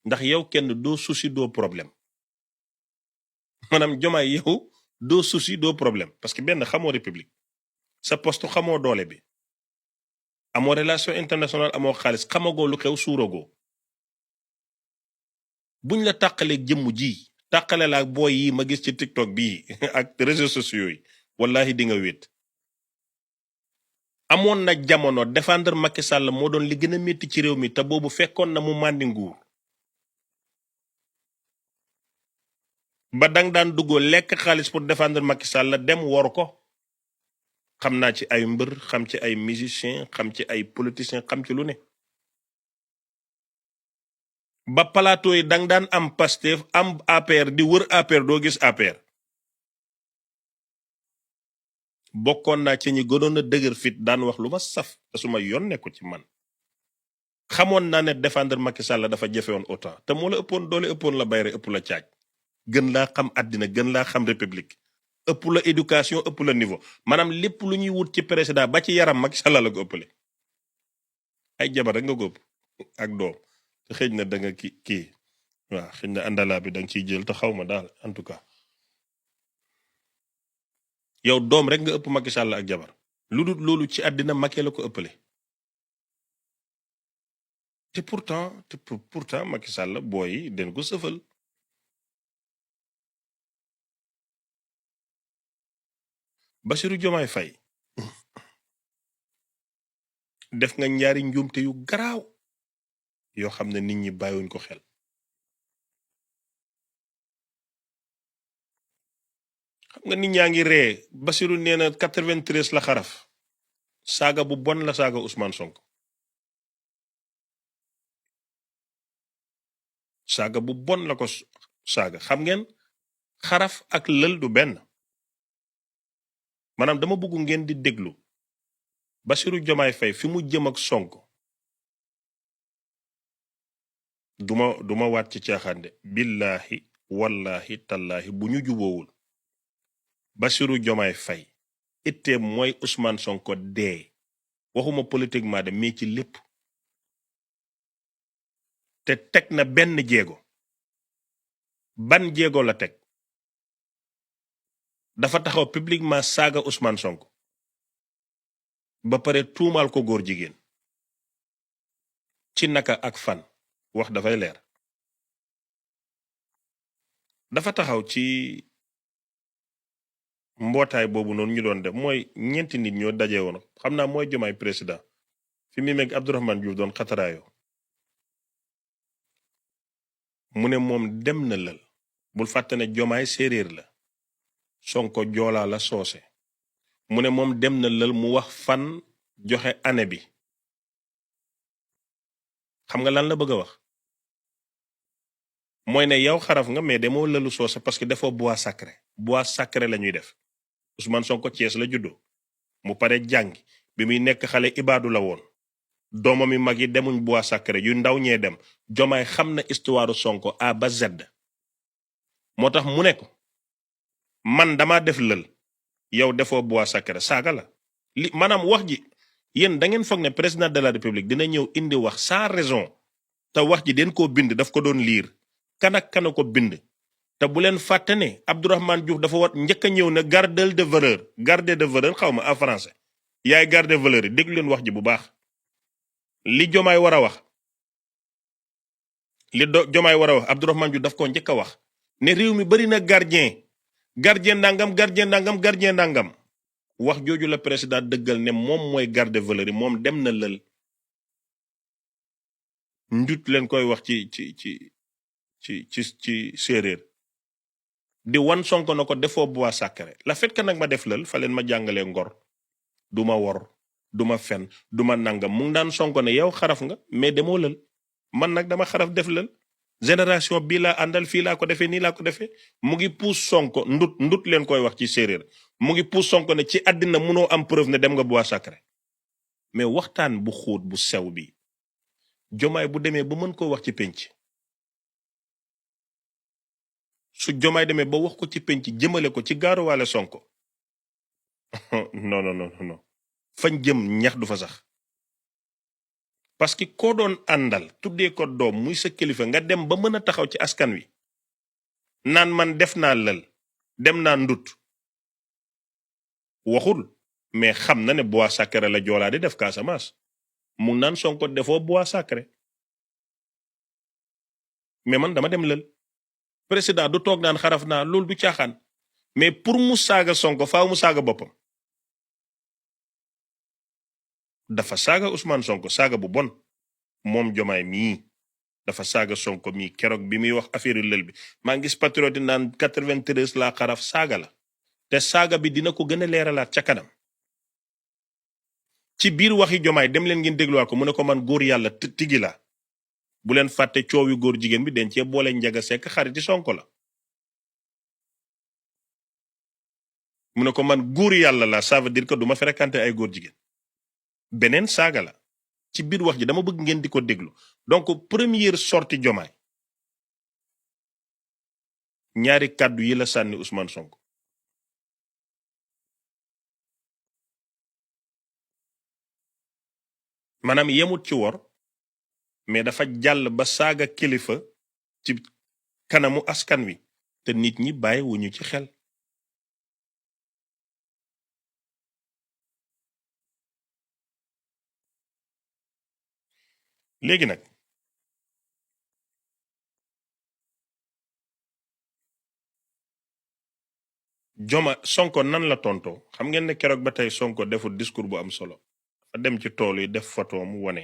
ndax yow kenn doo souci doo problème maanaam Jomaay yow doo souci doo problème parce que benn xamoo république sa poste xamoo doole bi amoo relation internationale amoo xaalis xamagoo lu xew suuragoo buñ la tàqaleeg jëmm ji tàqale la ak booy yi ma gis ci TikTok bii ak réseaux sociaux yi wallahi di nga wéet amoon na jamono défendre Macky Sall moo doon li gën a métti ci réew mi te boobu fekkoon na mu màndi nguur ba dang daan duggoo lekk xaalis pour défendre Macky Sall dem wor ko xam naa ci ay mbër xam ci ay musicien xam ci ay politicien xam ci lu ne ba plateau yi dang daan am Pastef am APR di wër APR doo gis APR bokkoon naa ci ñi gënoon a dëgër fit daan wax lu ma saf te su ma yoon nekku ci man xamoon naa ne défendre Macky Sall dafa jafe woon autant te moo la ëppoon doole ëppoon la bayre ëpp la caaj gën laa xam àddina gën laa xam république ëpp la éducation ëpp la niveau maanaam lépp lu ñuy wut ci président ba ci yaram Macky Sall la ko ëppale ay jabar rek nga góob ak doom te xëj na da nga kii waaw xëj na àndalaa bi da nga ciy jël te xaw ma daal en tout cas yow doom rek nga ëpp Macky Sall ak jabar lu dul loolu ci àddina Macky la ko ëppale te pourtant Macky Sall booy den ko sëfal Bassirou Diomaye Faye def nga ñaari njuumte yu garaaw yoo xam ne nit ñi bàyyiwuñ ko xel xam nga nit ñaa ngi ree Bassirou nee na 93 la xaraf saaga bu bon la saaga Ousmane Sonko saaga bu bon la ko saaga xam ngeen xaraf ak lël du benn maanaam dama bëgg ngeen di déglu Bassirou Diomaye Faye fi mu jëm ak Sonko duma waat ci caaxaande billahi wallahi tallahi bu ñu juboowul Bassirou Diomaye Faye itteem mooy Ousmane Sonko dee waxuma politiquement de mais ci lépp te teg na benn jéego ban jéego la teg dafa taxaw publiquement saaga Ousmane Sonko ba pare tuumaal ko góor jigéen ci naka ak fan wax dafay leer dafa taxaw ci mbootaay boobu noonu ñu doon def mooy ñeenti nit ñoo daje woon xam naa mooy Diomaye président fi mu meeg Abdourahmane Diouf doon xataraayo mu ne moom dem na lël bul fàtte ne Diomaye séeréer la Sonko joolaa la soose mu ne moom dem na lël mu wax fan joxe année bi xam nga lan la bëgg a wax mooy ne yow xaraf nga mais demoo lëlu soose parce que defoo bois sacré la ñuy def Ousmane Sonko Thiès la juddoo mu pare jàngi bi muy nekk xale ibaadu la woon doomam yi mag yi demuñ bois sacré yu ndaw ñee dem Diomaye xam na histoire Sonko A ba Z moo tax mu ne ko man dama def lël yow defoo bois sacré saaga la li maanaam wax ji yéen da ngeen foog ne président de la république dina ñëw indi wax sans raison te wax ji den koo bind daf ko doon liir kana ko bind te bu leen fàtte ne Abdourahmane Diouf dafa wat njëkk a ñëw ne gardeur de valeur xaw ma en français yaay garde valeur yi déglu leen wax ji bu baax li Diomaye war a wax Diomaye war a wax Abdourahmane Diouf daf ko njëkk a wax ne réew mi bari na gardien gardien nangam wax jooju la président dëggal ne moom mooy garde valeur yi moom dem na lël njut leen koy wax ci séeréer di wan Sonko na ko defoo bois sacré la fait que nag ma def lël fa leen ma jàngalee ngor du ma wor du ma fen du ma nangam mu ngi daan Sonko ne yow xaraf nga mais demoo lël man nag dama xaraf def lël génération bii laa àndal fii laa ko defee nii laa ko defee mu ngi puus Sonko ndut leen koy wax ci séeréer mu ngi puus Sonko ne ci àddina munoo am preuve ne dem nga bois sacré mais waxtaan bu xóot bu sew bi jomaay bu demee ba mën koo wax ci penc su jomaay demee ba wax ko ci penc jëmale ko ci gaaruwaale Sonko non fañ jëm ñax du fa sax parce que koo doon àndal tuddee ko doom muy sa kilifa nga dem ba mën a taxaw ci askan wi naan man def naa lël dem naa ndut waxul mais xam na ne bois sacré la joolaa di def Casamance mu naan Sonko defoo bois sacré mais man dama dem lël président du toog naan xaraf naa loolu du caaxaan mais pour mu saaga Sonko faaw mu saaga boppam dafa saaga Ousmane Sonko saaga bu bon moom jomaay mii dafa saaga Sonko mii keroog bi muy wax affaire lël bi maa ngi gis patriote naan 93 laa xaraf saaga la te saaga bi dina ko gën a leeralaat ca kanam ci biir waxi jomaay dem leen ngeen dégluwaat ko mu ne ko man góor yàlla tigi la bu leen fàtte coow yu góor jigéen bi den cee boole njaga sekk xariti Sonko la mu ne ko man góor yàlla la ça veut dire que du ma fréquenté ay góor jigéen beneen saaga la ci biir wax ji dama bëgg ngeen di ko déglu donc première sortie jomaay ñaari kàddu yi la sànni Ousmane Sonko maanaam yemut ci wor mais dafa jàll ba saaga kilifa ci kanamu askan wi te nit ñi bàyyi wuñu ci xel léegi nag Sonko nan la tontoo xam ngeen ne keroog ba tey Sonko deful discours bu am solo fa dem ci tool yi def photoom wane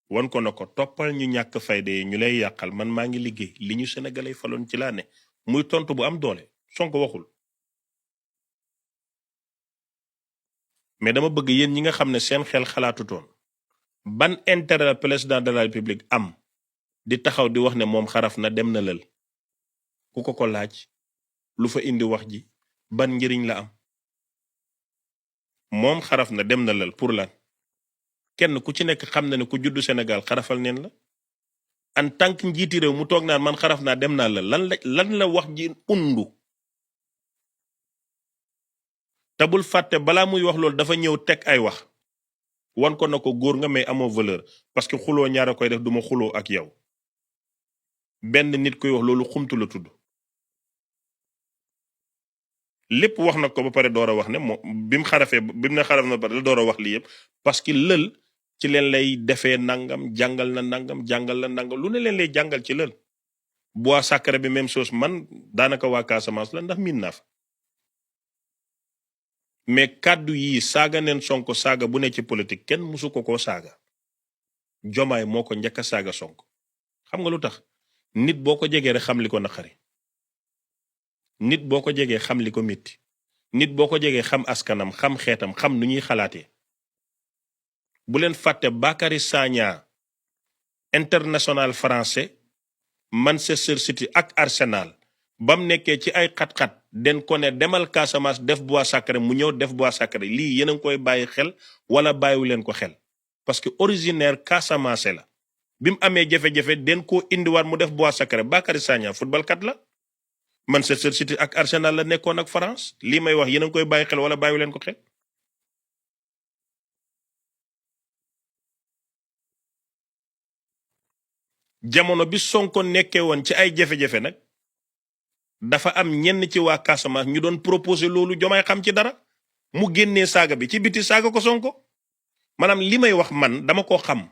wan ko na ko toppal ñu ñàkk fayde yi ñu lay yàqal man maa ngi liggéey li ñu sénégalais faloon ci laa ne muy tontu bu am doole Sonko waxul mais dama bëgg yéen ñi nga xam ne seen xel xalaatutoon ban intérêt la président de la république am di taxaw di wax ne moom xaraf na dem na lël ku ko laaj lu fa indi wax ji ban njëriñ la am moom xaraf na dem na lël pour lan kenn ku ci nekk xam na ne ku juddu Sénégal xarafal neen la en tant que njiiti réew mu toog naan man xaraf naa dem naa lël lan la wax ji undu te bul fàtte balaa muy wax loolu dafa ñëw teg ay wax wan ko na ko góor nga mais amoo valeur parce que xuloo ñaara koy def duma xuloo ak yow benn nit koy wax loolu xumtu la tudd lépp wax na ko ba pare door a wax ne moom bi mu ne xaraf na ba la door a wax lii yëpp parce que lël ci leen lay defee nangam jàngal na nangam lu ne leen lay jàngal ci lël bois sacré bi même chose man daanaka waa Casamance la ndax miin naa fa mais kàddu yi saaga neen Sonko saaga bu ne ci politique kenn musu ko saaga jomaay moo ko njëkk a saaga Sonko xam nga lu tax nit boo ko jegee rek xam li ko naqari nit boo ko jegee xam li ko métti nit boo ko jegee xam askanam xam xeetam xam nu ñuy xalaatee bu leen fàtte Bakary Sagna international français Manchester City ak Arsenal bam nekkee ci ay xat-xat den ko ne demal Casamance def bois sacré mu ñëw def bois sacré lii yéen a ngi koy bàyyi xel wala bàyyiwu leen ko xel parce que originaire Casamance la bi mu amee jafe-jafe den koo indiwaat mu def bois sacré Bakary Sagna football kat la Manchester City ak Arsenal la nekkoon ak France lii may wax yéen a ngi koy bàyyi xel wala bàyyiwu leen ko xel jamono bi Sonko nekkee woon ci ay jafe-jafe nag dafa am ñenn ci waa Casamance ñu doon proposé loolu jomaay xam ci dara mu génnee saaga bi ci biti saaga ko Sonko maanaam li may wax man dama ko xam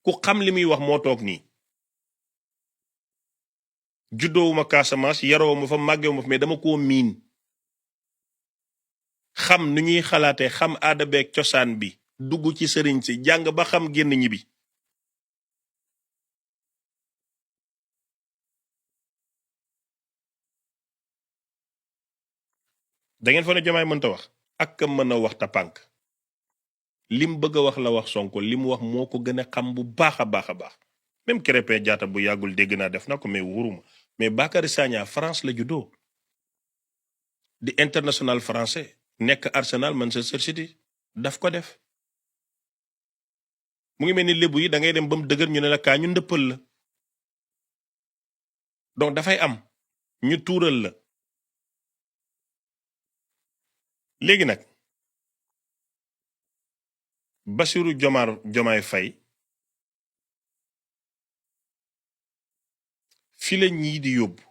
ku xam li muy wax moo toog nii juddoowuma Casamance yaroowuma fa màggewuma fa mais dama koo miin xam nu ñuy xalaatee xam aada beeg cosaan bi dugg ci sëriñ si jàng ba xam génn ñibbi da ngeen fa ne Jomaay mënta wax ak mën a wax ta pànk lim bëgg a wax la wax Sonko li mu wax moo ko gën a xam bu baax a baax a baax même Krépin Diatta bu yàggul dégg naa def na ko mais wuruma mais Bakary Sagna France la juddoo di international français nekk Arsenal Manchester City daf ko def mu ngi mel ni lébu yi da ngay dem ba mu dëgër ñu ne la kaa ñu ndëppal la donc dafay am ñu tuural la léegi nag Bassirou Diomaye Faye fi la ñii di yóbbu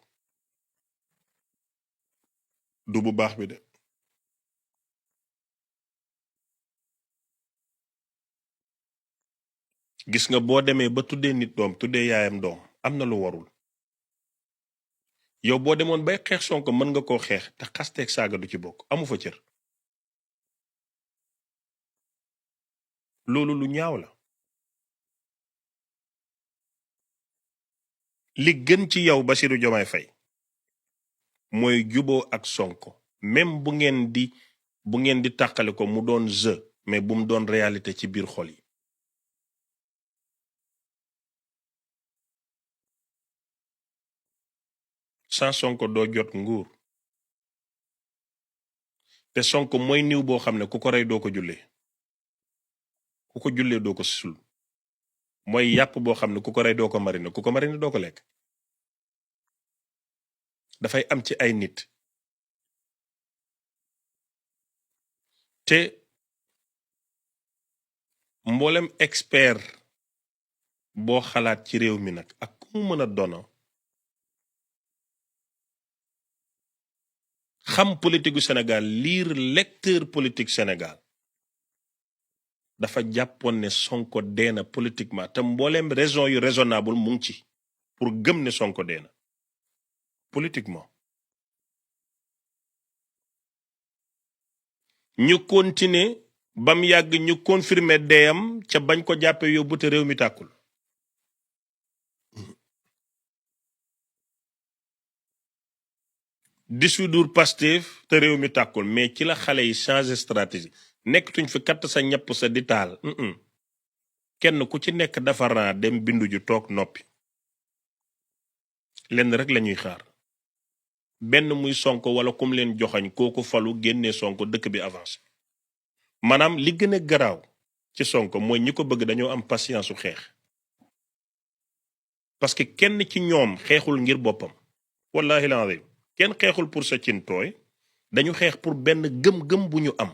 du bu baax bi de gis nga boo demee ba tuddee nit doom tuddee yaayam doom am na lu warul yow boo demoon bay xeex Sonko mën nga koo xeex te xasteeg saaga du ci bokk amu fa cër loolu lu ñaaw la li gën ci yow Bassirou Diomaye Faye mooy juboo ak Sonko même bu ngeen di tàqale ko mu doon jeu mais bu mu doon réalité ci biir xol yi sans Sonko doo jot nguur te Sonko mooy niw boo xam ne ku ko rey doo ko jullee ku ko jullee doo ko sul mooy yàpp boo xam ne ku ko rey doo ko mariner ku ko mariner doo ko lekk dafay am ci ay nit te mboolem expert boo xalaat ci réew mi nag ak ku mu mën a dono xam politique gu Sénégal lire lecteur politique Sénégal dafa jàppoon ne Sonko deena politiquement te mbooleem raison yu raisonnable mu ngi ci pour gëm ne Sonko deena politiquement ñu continuer bam yàgg ñu confirmer deyam ca bañ ko jàppee yóbbu te réew mi tàkkul dissoudre Pastef te réew mi tàkkul mais ci la xale yi changer stratégie nekkatuñ fi katt sa ñapp sa di taal kenn ku ci nekk dafa ran dem bindu ju toog noppi lenn rek lañuy xaar benn muy Sonko wala kum leen joxañ kooku falu génnee Sonko dëkk bi avancé maanaam li gën a garaaw ci Sonko mooy ñi ko bëgg dañoo am patience su xeex parce que kenn ci ñoom xeexul ngir boppam wallahi lazim kenn xeexul pour sa cin tooy dañu xeex pour benn gëm-gëm bu ñu am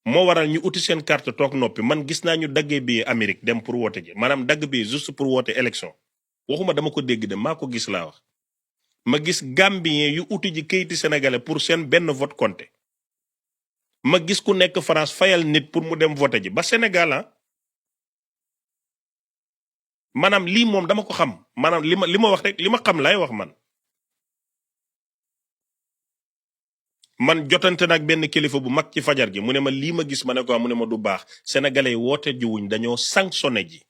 moo waral ñu uti seen carte toog noppi man gis naa ñu daggee bi Amérique dem pour woote ji maanaam dagg bi juste pour woote élection waxuma dama ko dégg de maa ko gis laa wax ma gis Gambien yu uti ji kayiti sénégalais pour seen benn vote compté ma gis ku nekk France fayal nit pour mu dem vote ji ba Sénégal maanaam lii moom dama ko xam maanaam li ma wax rek li ma xam lay wax man jotante nag benn kilifa bu mag ci fajar gi mu ne ma lii ma gis ma ne ko mu ne ma du baax sénégalais yi woote jiwuñ dañoo sanctionné ji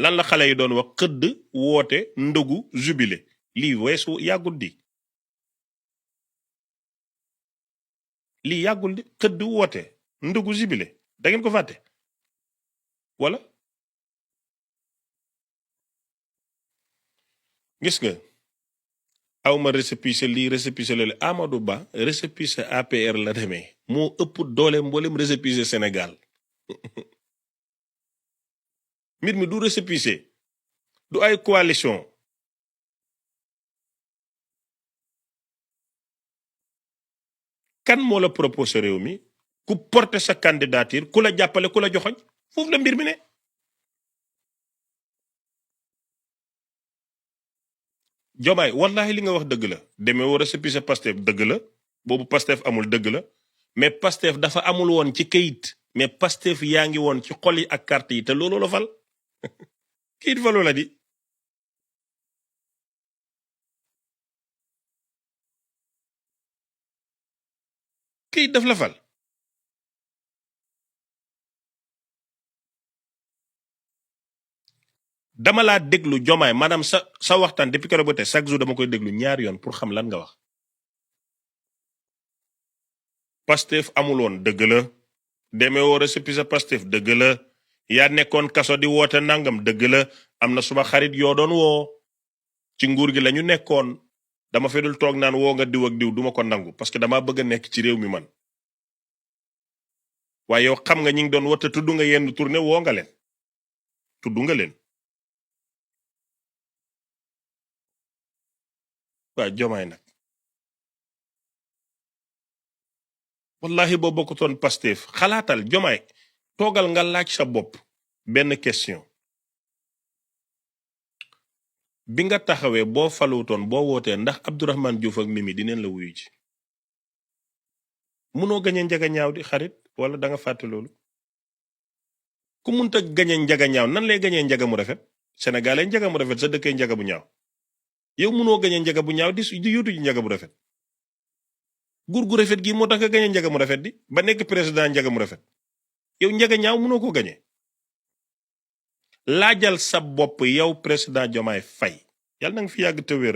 lan la xale yi doon wax xëdd woote ndogu jubilé lii weesu yàggul di lii yàggul di xëdd woote ndogu jubilé da ngeen ko fàtte wala gis nga awma récépissé lii récépissé loolu Amadou Ba récépissé APR la demee moo ëpp doole mboolem récépissé Sénégal mbir mi du récépissé du ay coalition kan moo la proposé réew mi ku porté sa candidature ku la jàppale ku la joxoñ foofu la mbir mi ne Jomaay wallahi li nga wax dëgg la demee woo récépissé Pastef dëgg la boobu Pastef amul dëgg la mais Pastef dafa amul woon ci kayit mais Pastef yaa ngi woon ci xol yi ak carte yi te loolu la fal kayit faloo la di kii daf la fal. dama laa déglu jomaay maanaam sa waxtaan depuis keroog ba tey chaque jour dama koy déglu ñaari yoon pour xam lan nga wax. Pastef amuloon dëgg la demee woo récépissé Pastef dëgg la yaa nekkoon kaso di woote nangam dëgg la am na suma xarit yoo doon woo ci nguur gi la ñu nekkoon dama fedul toog naan woo nga diw ak diw duma ko nangu parce que dama bëgg a nekk ci réew mi man waaye yow xam nga ñi ngi doon woote tudd nga yenn tournée woo nga leen tudd nga leen. waa jomaay nag wallahi boo bokkutoon Pastef xalaatal jomaay toogal nga laaj sa bopp benn question bi nga taxawee boo falutoon boo wootee ndax Abdourahmane Diouf ak Mimi dineen la wuyu ji munoo gañe njaga ñaaw di xarit wala da nga fàtte loolu ku munta gañe njaga ñaaw nan lay gañee njaga mu rafet sénégalais njaga mu rafet sa dëkkee njaga bu ñaaw yow munoo gañe njaga bu ñaaw di yuutu ji njaga bu rafet gur gu rafet gi moo tax nga gañe njaga mu rafet di ba nekk président njaga mu rafet yow njaga ñaaw munoo ko gañe laajal sa bopp yow président Diomaye Faye yàlla na nga fi yàgg te wér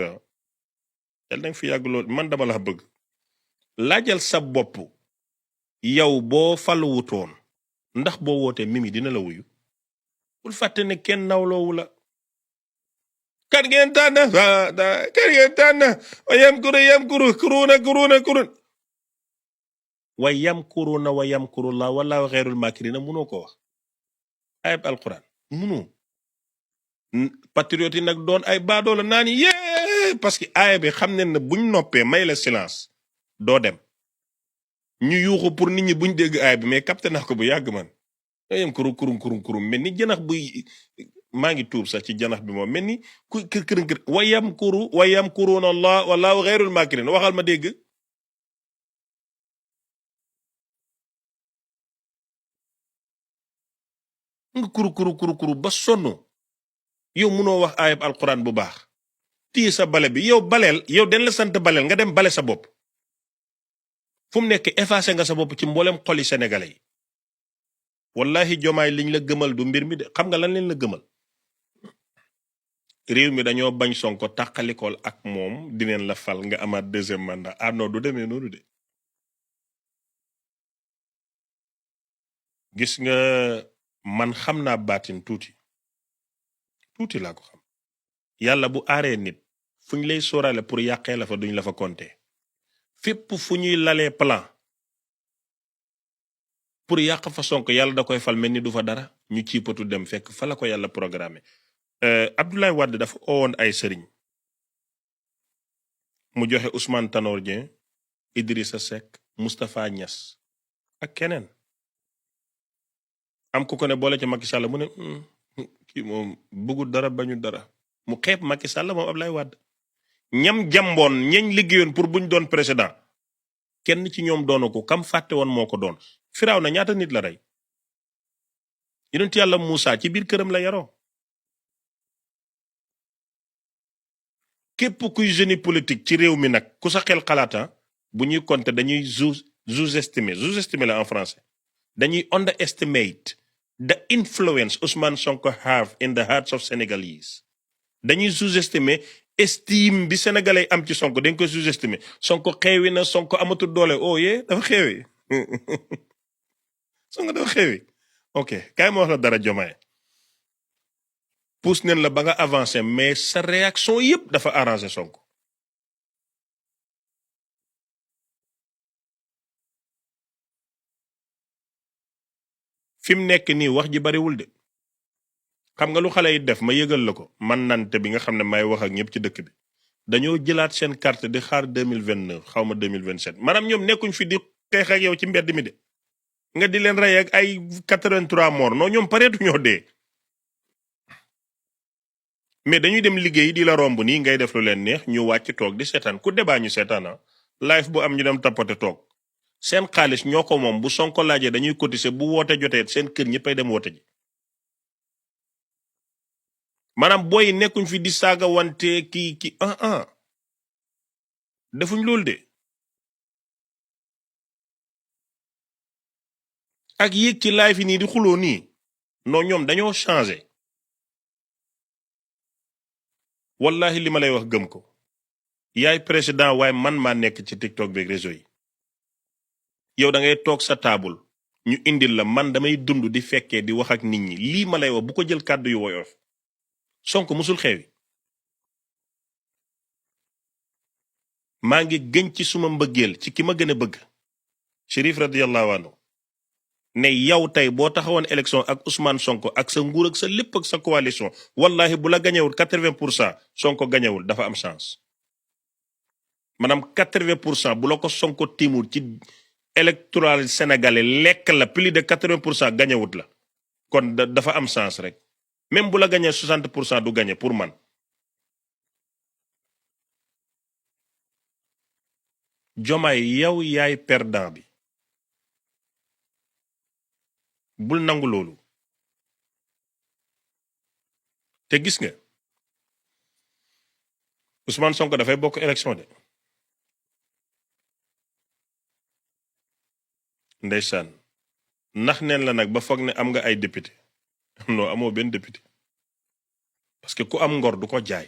yàlla na nga fi yàgg lool man dama la bëgg laajal sa bopp yow boo faluwutoon ndax boo wootee Mimi dina la wuyu bul fàtte ne kenn nawloowu la kan ngeen tànn kan ngeen tànn wa yamkuru kuruna wa yamkuru la wallaahu xeyrul maakiriina munoo ko wax ayib alquran munu patriote yi nag doon ay baadoola naan yee parce que aaya bi xam ne na buñ noppee may la silence doo dem ñu yuuxu pour nit ñi buñ dégg aaya bi mais capté naa ko bu yàgg man yam kurum mel ni janax buy maa ngi tuub sax ci janax bi moom mel ni ku kër wa yamkuruuna allah wallaahu xeyrul maakiriin waxal ma dégg nga kuru ba sonn yow munoo wax ayab alquran bu baax téye sa bale bi yow baleel yow den la sant baleel nga dem bale sa bopp fu mu nekk effacé nga sa bopp ci mboolem xoli sénégalais yi wallahi jomaay liñ la gëmal du mbir mi de xam nga lan leen la gëmal réew mi dañoo bañ Sonko tàqalikool ak moom dineen la fal nga amaat deuxième mandat ah non du demee noonu de gis nga man xam naa baatin tuuti laa ko xam yàlla bu aaree nit fu ñu lay sóoraale pour yàqee la fa duñ la fa compter fépp fu ñuy lalee plan pour yàq fa Sonko yàlla da koy fal mel ni du fa dara ñu ciipatu dem fekk fa la ko yàlla programmé Abdoulaye Wade dafa owoon ay sëriñ mu joxe Ousmane Tanor Dieng Idrissa Seck Moustapha Niass ak keneen am ku ko ne boole ci Macky Sall mu ne kii moom bëggul dara bañu dara mu xeeb Macky Sall moom Abdoulaye Wade ñam jamboon ñeñ liggéeyoon pour buñ doon président kenn ci ñoom doonu ko kam fàtte woon moo ko doon firaaw na ñaata nit la rey yonent yàlla Moussa ci biir këram la yaroo képp kuy génie politique ci réew mi nag ku sa xel xalaata bu ñuy compter dañuy sous-estimer la en français dañuy underestimate the influence Ousmane Sonko have in the hearts of Senegalese dañuy sous-estimer estime bi sénégalais am ci Sonko dañ ko sous-estimer Sonko xeewi na Sonko amatul doole oh yee dafa xeewi Sonko dafa xeewi ok kaay ma wax la dara Diomaye pousse neen la ba nga avancé mais sa réaction yëpp dafa arrangé Sonko fi mu nekk nii wax ji bariwul de xam nga lu xale yi def ma yëgal la ko man nante bi nga xam ne may wax ak ñëpp ci dëkk bi dañoo jëlaat seen carte di xaar 2029 xaw ma 2027 maanaam ñoom nekkuñ fi di xeex ak yow ci mbedd mi de nga di leen rey ak ay 83 morts non ñoom pareetu ñoo dee mais dañuy dem liggéey di la romb nii ngay def lu leen neex ñu wàcc toog di seetaan ku débat ñu seetaan live bu am ñu dem tapote toog seen xaalis ñoo ko moom bu Sonko laajee dañuy cotiser bu woote jotee seen kër ñëppay dem woote ji maanaam booy nekkuñ fi di saaga wante ki defuñ loolu de ak yéeg ci live yi nii di xuloo nii non ñoom dañoo changé wallahi li ma lay wax gëm ko yaay président waaye man maa nekk ci TikTok beeg réseau yi yow da ngay toog sa taabul ñu indil la man damay dund di fekkee di wax ak nit ñi lii ma lay wax bu ko jël kàddu yu woyof Sonko musul xewi maa ngi gën ci suma mbëggeel ci ki ma gën a bëgg Chérif radiyallahu anhu ne yow tey boo taxawoon élection ak Ousmane Sonko ak sa nguur ak sa lépp ak sa coalition wallahi bu la gañewul 80% Sonko gañewul dafa am chance maanaam 80% bu la ko Sonko timul ci électoral sénégalais lekk la plus de 80% gañewut la kon dafa am chance rek même bu la gañee 60% du gañe pour man Jomaay yow yaay perdant bi bul nangu loolu te gis nga Ousmane Sonko dafay bokk élection de ndeysaan nax neen la nag ba foog ne am nga ay député non amoo benn député parce que ku am ngor du ko jaay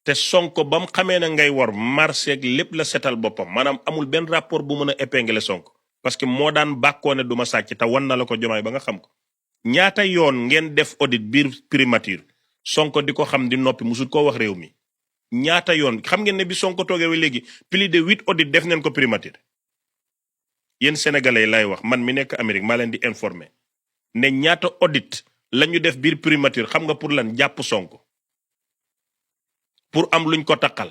te Sonko ba mu xamee na ngay war marché ak lépp la setal boppam maanaam amul benn rapport bu mën a épingler Sonko parce que moo daan bàkkoo ne du ma sàcc te wan na la ko Jomaay ba nga xam ko ñaata yoon ngeen def audit biir primature Sonko di ko xam di noppi musul koo wax réew mi ñaata yoon xam ngeen ne bi Sonko toogee ba léegi plus de 8 audit def neen ko primature yéen sénégalais lay wax man mi nekk Amérique maa leen di informer ne ñaata audit la ñu def biir primature xam nga pour lan jàpp Sonko pour am luñ ko taqal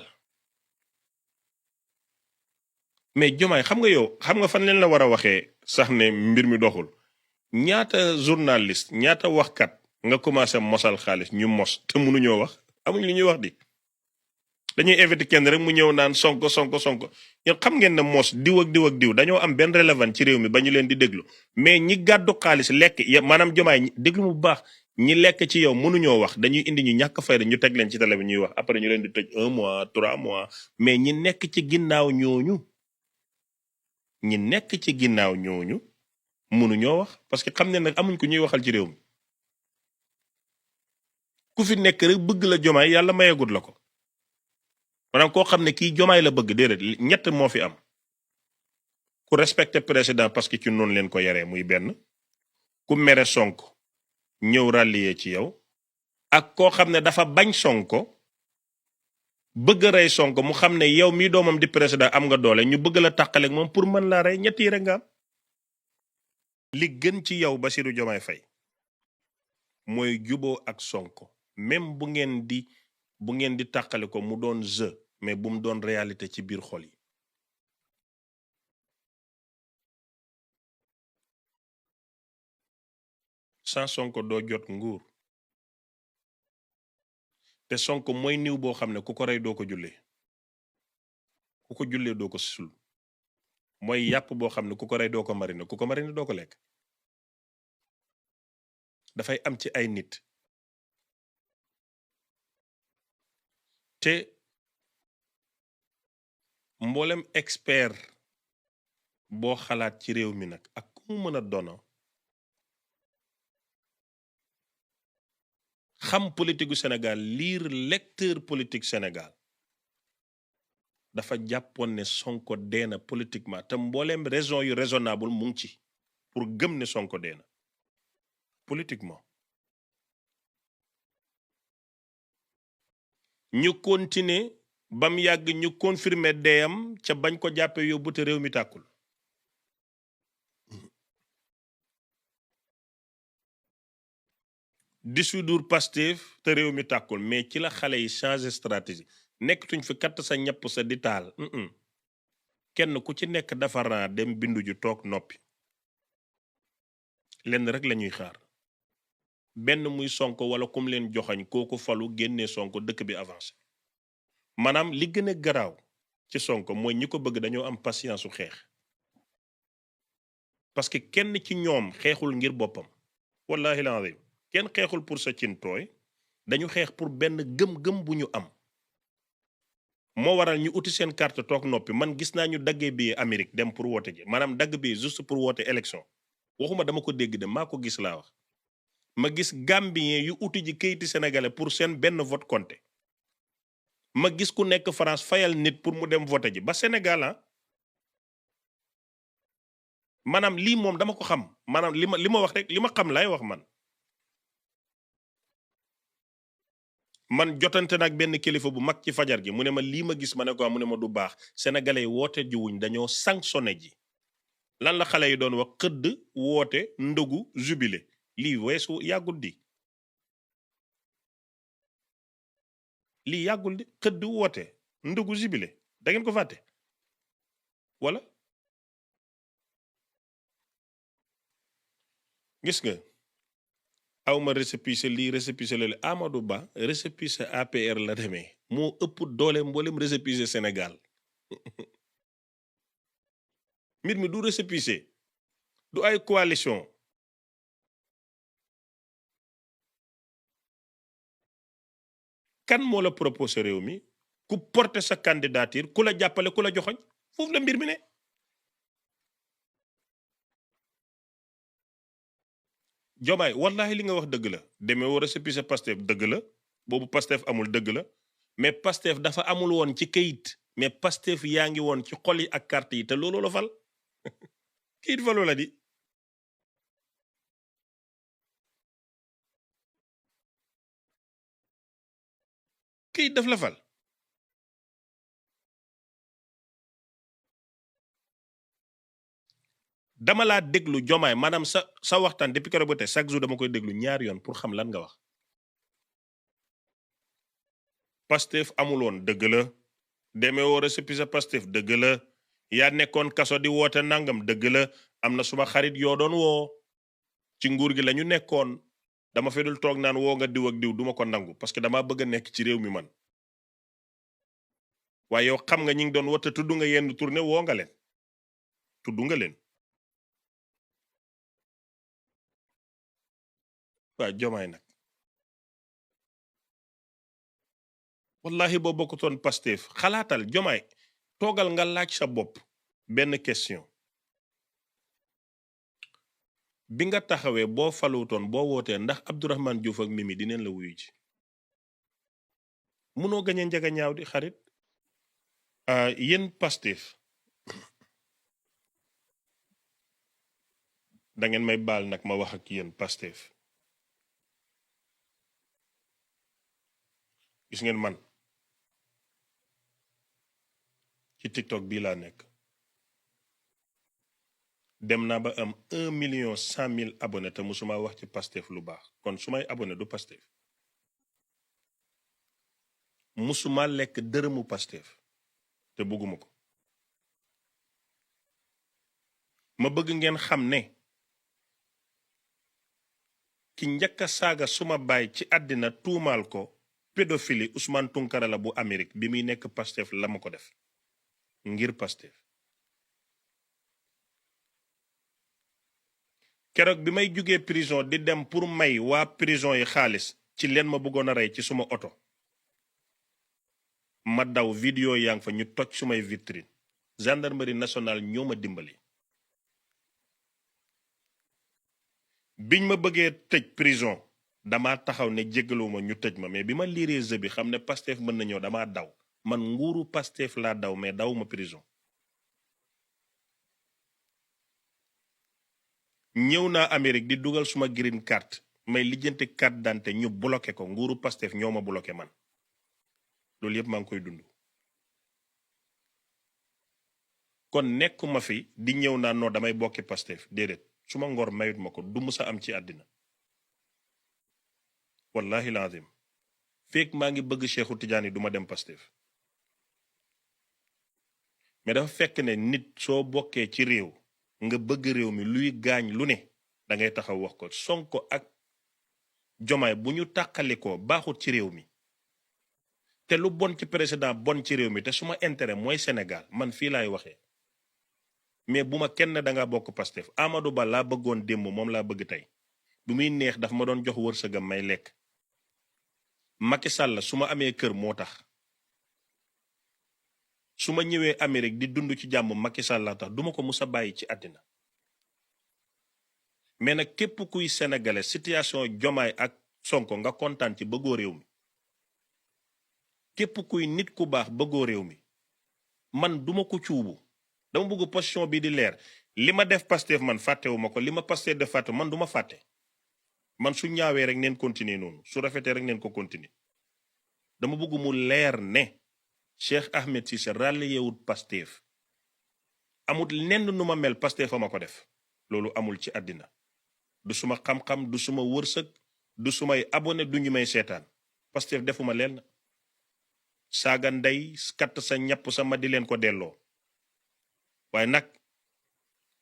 mais Jomaay xam nga yow xam nga fan leen la war a waxee sax ne mbir mi doxul ñaata journaliste ñaata waxkat nga commencé mosal xaalis ñu mos te mënuñoo wax amuñ li ñuy wax di dañuy invité kenn rek mu ñëw naan Sonko yow xam ngeen ne mos diw ak diw ak diw dañoo am benn relevant ci réew mi ba ñu leen di déglu mais ñi gàddu xaalis lekk maanaam Jomaay déglu mu bu baax ñi lekk ci yow mënuñoo wax dañuy indi ñu ñàkk fayda ñu teg leen ci télé bi ñuy wax après ñu leen di tëj 1 mois 3 mois mais ñi nekk ci ginnaaw ñooñu mënuñoo wax parce que xam ne nag amuñ ko ñuy waxal ci réew mi ku fi nekk rek bëgg la Jomaay yàlla mayegut la ko maanaam koo xam ne kii Jomaay la bëgg déedéet ñett moo fi am ku respecté président parce que ci noonu leen ko yaree muy benn ku mere Sonko ñëw rallier ci yow ak koo xam ne dafa bañ Sonko bëgg a rey Sonko mu xam ne yow mii doomam di président am nga doole ñu bëgg la tàqaleeg moom pour mën laa rey ñett yi rek nga am li gën ci yow Bassirou Diomaye Faye mooy juboo ak Sonko même bu ngeen di tàqale ko mu doon jeu mais bu mu doon réalité ci biir xol yi sans Sonko doo jot nguur te Sonko mooy niw boo xam ne ku ko rey doo ko jullee doo ko sul mooy yàpp boo xam ne ku ko rey doo ko mariner ku ko mariner doo ko lekk dafay am ci ay nit te mboolem expert boo xalaat ci réew mi nag ak ku mu mën a dono xam politique gu Sénégal lire lecteur politique Sénégal dafa jàppoon ne Sonko deena politiquement te mbooleem raison yu raisonnable mu ngi ci pour gëm ne Sonko deena politiquement ñu continuer bam yàgg ñu confirmer deyam ca bañ ko jàppe yóbbu te réew mi tàkkul dissoudre Pastef te réew mi tàkkul mais ci la xale yi changer stratégie nekkatuñ fi katt sa ñapp sa di taal kenn ku ci nekk dafa ran dem bindu ju toog noppi lenn rek lañuy xaar benn muy Sonko wala kum leen joxañ kooku falu génnee Sonko dëkk bi avancé maanaam li gën a garaaw ci Sonko mooy ñi ko bëgg dañoo am patience su xeex parce que kenn ci ñoom xeexul ngir boppam wallahi lazim kenn xeexul pour sa cin tooy dañu xeex pour benn gëm-gëm bu ñu am moo waral ñu uti seen carte toog noppi. Man gis naa ñu daggee bi Amérique dem pour woote ji maanaam dagg bi juste pour woote élection waxuma dama ko dégg de maa ko gis laa wax. ma gis Gambien yu uti ji kayiti sénégalais pour seen benn vote compté ma gis ku nekk France fayal nit pour mu dem vote ji ba Sénégal maanaam lii moom dama ko xam maanaam li ma wax rek li ma xam laay wax man jotante nag benn kilifa bu mag ci fajar gi mu ne ma lii ma gis ma ne ko mu ne ma du baax sénégalais yi woote jiwuñ dañoo sanctionné ji lan la xale yi doon wax xëdd woote ndogu jubilé lii weesu yàggul di lii yàggul di xëdd woote ndogu jubilé da ngeen ko fàtte wala gis nga awma récépissé lii récépissé loolu Amadou Ba récépissé APR la demee moo ëpp doole mboolem récépissé Sénégal mbir mi du récépissé du ay coalition kan moo la proposé réew mi ku porter sa candidature ku la jàppale ku la joxoñ foofu la mbir mi ne Jomaay wallahi li nga wax dëgg la demee woo récépissé Pastef dëgg la boobu Pastef amul dëgg la mais Pastef dafa amul woon ci kayit mais Pastef yaa ngi woon ci xol yi ak carte yi te loolu la fal kayit falu la di kayit daf la fal dama laa déglu Jomaay maanaam sa waxtaan depuis keroog ba tey chaque jour dama koy déglu ñaari yoon pour xam lan nga wax Pastef amul woon dëgg la demee woo récépissé Pastef dëgg la yaa nekkoon kaso di woote nangam dëgg la am na suma xarit yoo doon woo ci nguur gi la ñu nekkoon dama fedul toog naan woo nga diw ak diw duma ko nangu parce que dama bëgg a nekk ci réew mi man waaye yow xam nga ñi ngi doon woote tudd nga yenn tournée woo nga leen tudd nga leen waa Jomaay nag wallahi boo bokkutoon Pastef xalaatal Jomaay toogal nga laaj sa bopp benn question bi nga taxawee boo falutoon boo wootee ndax Abdourahmane Diouf ak Mimi dineen la wuyu ci munoo gañe njaga ñaaw di xarit yéen Pastef da ngeen may baal nag ma wax ak yéen Pastef gis ngeen man ci TikTok bii laa nekk dem naa ba am 1,100,000 abonnés te musuma wax ci Pastef lu baax kon su may abonné du Pastef musuma lekk dërëmu Pastef te bëgguma ko ma bëgg ngeen xam ne ki njëkk a saaga suma baay ci àddina tuumaal ko pédophilie Ousmane Tounkara la bu Amérique bi muy nekk Pastef la ma ko def ngir Pastef keroog bi may jugee prison di dem pour may waa prison yi xaalis ci leen ma bëggoon a rey ci suma oto ma daw vidéo yaa ngi fa ñu toj sumay vitrine gendarmerie nationale ñoo ma dimbali biñ ma bëggee tëj prison dama taxaw ne jéggaluma ñu tëj ma mais bi ma liiree jeu bi xam ne Pastef mën na ñëw dama daw man nguuru Pastef laa daw mais daw ma prison ñëw naa Amérique di dugal suma green card may lijjanti carte d'identité ñu bloqué ko nguuru Pastef ñoo ma bloqué man loolu yëpp maa ngi koy dund kon nekkuma fi di ñëw naa noo damay bokki Pastef déedéet suma ngor mayut ma ko du musa am ci àddina wallahi lazim fekk maa ngi bëgg Cheikhu Tidiane du ma dem Pastef mais dafa fekk ne nit soo bokkee ci réew nga bëgg réew mi luy gaañ lu ne da ngay taxaw wax ko Sonko ak Jomaay bu ñu tàqalikoo baaxut ci réew mi te lu bon ci président bon ci réew mi te suma intérêt mooy Sénégal man fii laay waxee mais bu ma kenn da nga bokk Pastef Amadou Ba laa bëggoon démb moom laa bëgg tey bu muy neex daf ma doon jox wërsëgam may lekk Macky Sall su ma amee kër moo tax su ma ñëwee Amérique di dund ci jàmm Macky Sall la tax duma ko mus a bàyyi ci àddina mais nag képp kuy sénégalais situation Jomaay ak Sonko nga kontaan ci bëggoo réew mi képp kuy nit ku baax bëggoo réew mi man duma ko cuubu dama bëgg position bi di leer li ma def Pastef man fàttewuma ko li ma Pastef def fàtte man duma fàtte man su ñaawee rek neen continuer noonu su rafetee rek neen ko continuer dama bëgg mu leer ne Cheikh Ahmed Cissé ràlliyewut Pastef amul nenn nu ma mel Pastef fa ma ko def loolu amul ci àddina du suma xam-xam du suma wërsëg du sumay abonné du ñu may seetaan Pastef defuma leen saaga ndey katt sa ñàpp sa ma di leen ko delloo waaye nag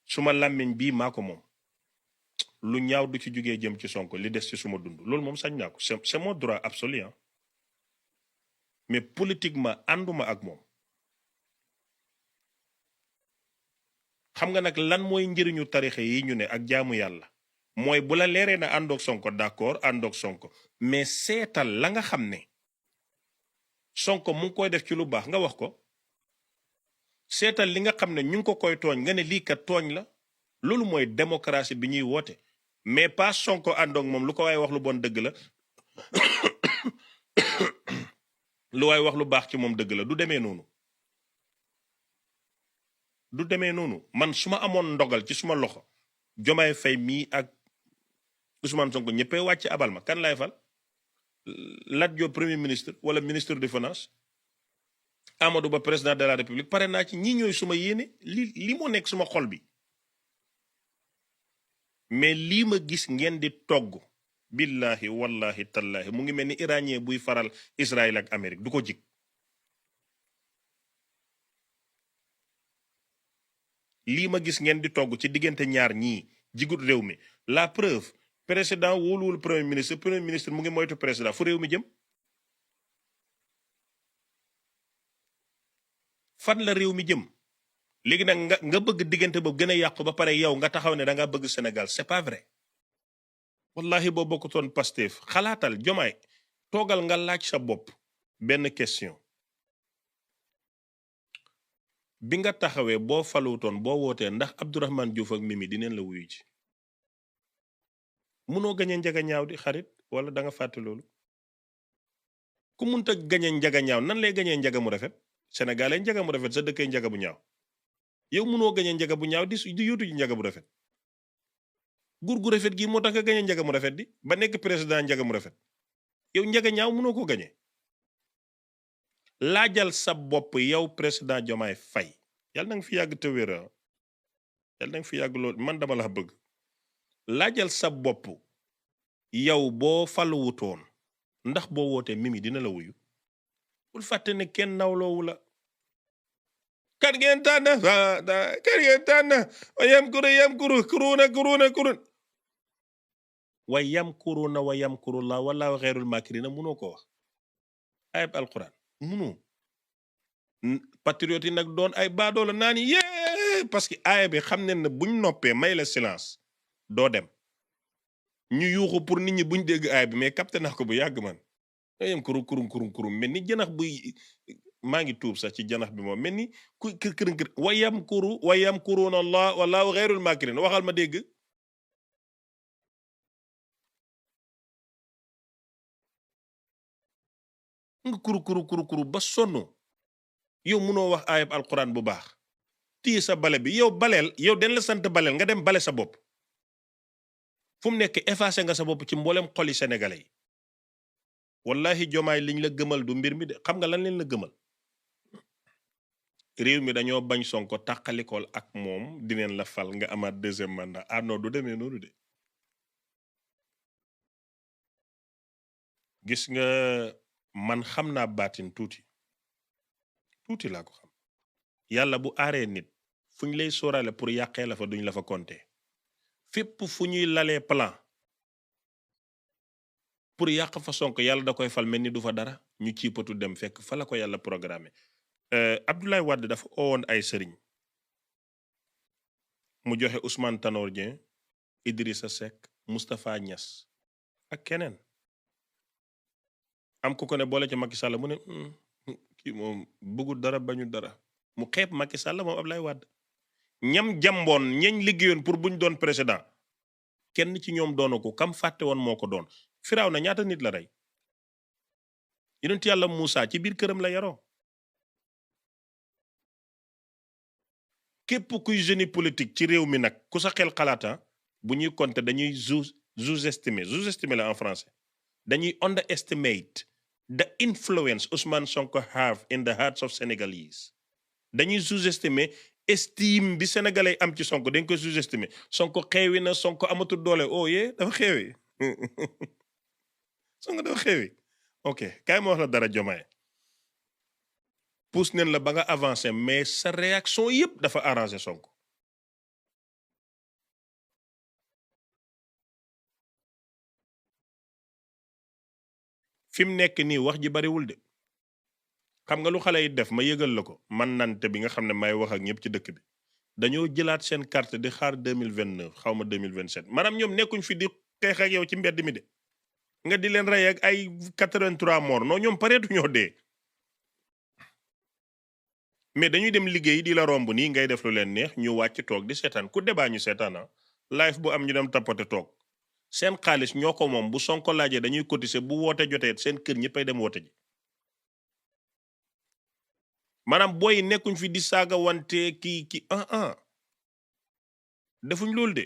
suma làmmiñ bii maa ko moom lu ñaaw du ci jugee jëm ci Sonko li des ci suma dund loolu moom sañ naa ko c'est mon droit absolu mais politiquement ànduma ak moom xam nga nag lan mooy njëriñu tarixe yi ñu ne ak jaamu yàlla mooy bu la leeree na àndoog Sonko d'accord àndoog Sonko mais seetal la nga xam ne Sonko mu ngi koy def ci lu baax nga wax ko seetal li nga xam ne ñu ngi ko koy tooñ nga ne lii kat tooñ la loolu mooy démocratie bi ñuy woote mais pas Sonko àndoog moom lu ko waay wax lu bon dëgg la lu waay wax lu baax ci moom dëgg la du demee noonu du demee noonu man su ma amoon ndogal ci suma loxo Jomaay Fay mii ak Ousmane Sonko ñëppay wàcc abal ma kan laay fal Lat Diop premier ministre wala ministre des finances Amadou Ba président de la république pare naa ci ñi ñooy suma yéene li moo nekk suma xol bi mais lii ma gis ngeen di togg billahi wallahi tallahi mu ngi mel ni iranien buy faral Israël ak Amérique du ko jig lii ma gis ngeen di togg ci diggante ñaar ñii jigut réew mi la preuve président wóoluwul premier ministre mu ngi moytu président fu réew mi jëm fan la réew mi jëm léegi nag nga bëgg diggante boobu gën a yàqu ba pare yow nga taxaw ne da nga bëgg Sénégal c'est pas vrai wallahi boo bokkutoon Pastef xalaatal Jomaay toogal nga laaj sa bopp benn question bi nga taxawee boo falutoon boo wootee ndax Abdourahmane Diouf ak Mimi dineen la wuyu ci munoo gañe njaga ñaaw di xarit wala da nga fàtte loolu ku munta gañe njaga ñaaw nan lay gañee njaga mu rafet sénégalais njaga mu rafet sa dëkkee njaga bu ñaaw yow munoo gañe njaga bu ñaaw di yóotu ji njaga bu rafet gur gu rafet gi moo tax nga gañe njaga mu rafet di ba nekk président njaga mu rafet yow njaga ñaaw munoo ko gañe laajal sa bopp yow président Diomaye Faye yàlla na nga fi yàgg te wér yàlla na nga fi yàgg loolu man dama la bëgg laajal sa bopp yow boo faluwutoon ndax boo wootee Mimi dina la wuyu bul fàtte ne kenn nawloowu la kan ngeen tànn kan ngeen tànn wa yamkuruna wallahu xeyrul makirina munoo ko wax ayib alquran munoo patriote yi nag doon ay baadoola naan yee parce que aaya bi xam ne ne buñ noppee may la silence doo dem ñu yuuxu pour nit ñi buñ dégg aaya bi mais capté naa ko bu yàgg man yam kurum mel ni janax buy maa ngi tuub sax ci janax bi moom mel ni ku kër wa yamkuruna allah wallahu xeyrul makirin waxal ma dégg nga kuru ba sonn yow munoo wax ayab alquran bu baax téye sa bale bi yow baleel yow den la sant baleel nga dem bale sa bopp fu mu nekk effacé nga sa bopp ci mboolem xoli sénégalais yi wallahi Jomaay liñ la gëmal du mbir mi de xam nga lan leen la gëmal réew mi dañoo bañ Sonko tàqalikool ak moom dineen la fal nga amaat deuxième mandat ah non du demee noonu de gis nga man xam naa baatin tuuti laa ko xam yàlla bu aaree nit fu ñu lay sóoraale pour yàqee la fa duñ la fa compter fépp fu ñuy lalee plan pour yàq fa Sonko yàlla da koy fal mel ni du fa dara ñu ciipatu dem fekk fa la ko yàlla programmé Abdoulaye Wade dafa owoon ay sëriñ mu joxe Ousmane Tanor Dieng Idrissa Seck Moustapha Niass ak keneen am ku ko ne boole ci Macky Sall mu ne kii moom bëggul dara bañu dara mu xeeb Macky Sall moom Ablaye Wade ñam jamboon ñañ liggéeyoon pour buñ doon président kenn ci ñoom doona ko kam fàtte woon moo ko doon firaaw na ñaata nit la rey yonent yàlla Moussa ci biir këram la yaroo képp kuy génie politique ci réew mi nag ku sa xel xalaata bu ñuy compter dañuy sous-estimer la en français dañuy underestimate the influence Ousmane Sonko have in the hearts of Senegalese dañuy sous-estimer estime bi sénégalais am ci Sonko dañ koy sous-estimer Sonko xeewi na Sonko amatul doole dafa xeewi Sonko dafa xeewi ok kaay ma wax la dara Diomaye pousse neen la ba nga avancé mais sa réaction yëpp dafa arrangé Sonko fi mu nekk nii wax ji bariwul de xam nga lu xale yi def ma yëgal la ko man nante bi nga xam ne may wax ak ñëpp ci dëkk bi dañoo jëlaat seen carte di xaar 2029 xaw ma 2027 maanaam ñoom nekkuñ fi di xeex ak yow ci mbedd mi de nga di leen rey ak ay 83 morts non ñoom pareetu ñoo dee mais dañuy dem liggéey di la romb nii ngay def lu leen neex ñu wàcc toog di seetaan ku débat ñu seetaana live bu am ñu dem tapote toog seen xaalis ñoo ko moom bu Sonko laajee dañuy cotiser bu woote jotee seen kër ñëppay dem woote ji maanaam booy nekkuñ fi di saaga wante kii defuñ loolu de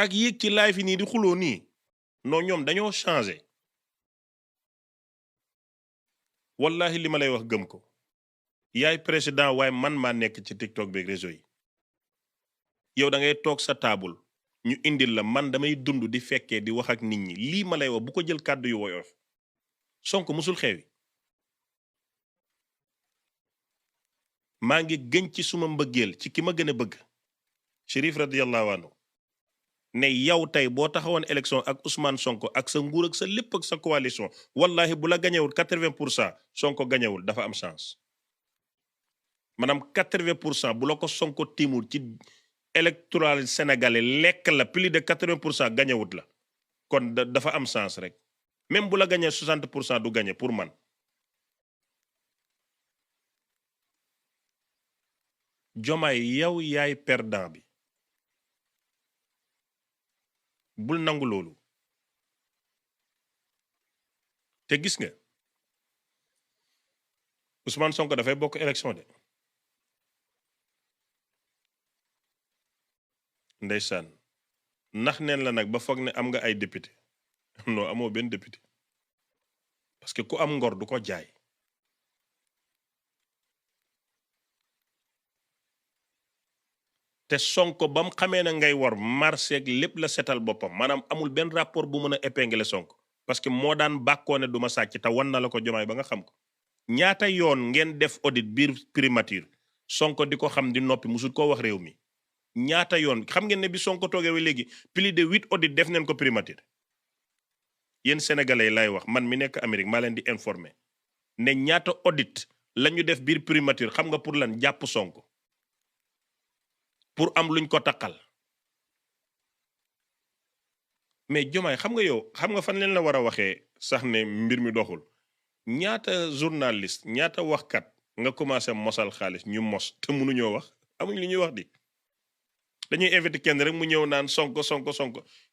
ak yéeg ci live yi nii di xuloo nii non ñoom dañoo changé wallahi li ma lay wax gëm ko yaay président waaye man maa nekk ci TikTok beeg réseau yi yow da ngay toog sa taabul ñu indil la man damay dund di fekkee di wax ak nit ñi lii ma lay wax bu ko jël kàddu yu woyof Sonko musul xewi maa ngi gën ci suma mbëggeel ci ki ma gën a bëgg Chérif radiyallahu anhu ne yow tey boo taxawoon élection ak Ousmane Sonko ak sa nguur ak sa lépp ak sa coalition wallahi bu la gañewul 80% Sonko gañewul dafa am chance maanaam 80% bu la ko Sonko timul ci électoral sénégalais lekk la plus de 80% gañewut la kon dafa am chance rek même bu la gañee 60% du gañe pour man Diomaye yow yaay perdant bi bul nangu loolu te gis nga Ousmane Sonko dafay bokk élection de ndeysaan nax neen la nag ba foog ne am nga ay député non amoo benn député parce que ku am ngor du ko jaay te Sonko ba mu xamee na ngay war marché ak lépp la setal boppam maanaam amul benn rapport bu mën a épingler Sonko parce que moo daan bàkkoo ne du ma sàcc te wan na la ko Diomaye ba nga xam ko ñaata yoon ngeen def audit biir primature Sonko di ko xam di noppi musul koo wax réew mi ñaata yoon xam ngeen ne bi Sonko toogee ba léegi plus de 8 audit def neen ko primature yéen sénégalais lay wax man mi nekk Amérique maa leen di informer ne ñaata audit la ñu def biir primature xam nga pour lan jàpp Sonko pour am luñ ko takkal mais Diomaye xam nga yow xam nga fan leen la war a waxee sax ne mbir mi doxul ñaata journaliste ñaata waxkat nga commencé mosal xaalis ñu mos te mënuñoo wax amuñ li ñuy wax di dañuy invité kenn rek mu ñëw naan Sonko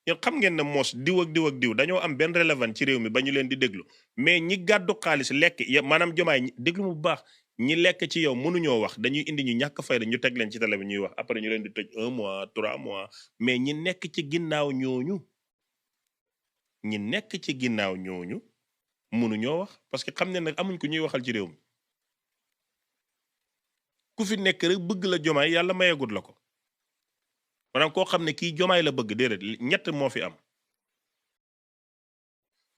ñun xam ngeen ne mos diw ak diw dañoo am benn relevant ci réew mi ba ñu leen di déglu mais ñi gàddu xaalis lekk maanaam Diomaye déglu mu bu baax ñi lekk ci yow mënuñoo wax dañuy indi ñu ñàkk fayda ñu teg leen ci télé bi ñuy wax après ñu leen di tëj 1 mois 3 mois mais ñi nekk ci ginnaaw ñooñu mënuñoo wax parce que xam ne nag amuñ ko ñuy waxal ci réew mi ku fi nekk rek bëgg la Diomaye yàlla mayegut la ko maanaam koo xam ne kii Diomaye la bëgg déedéet ñett moo fi am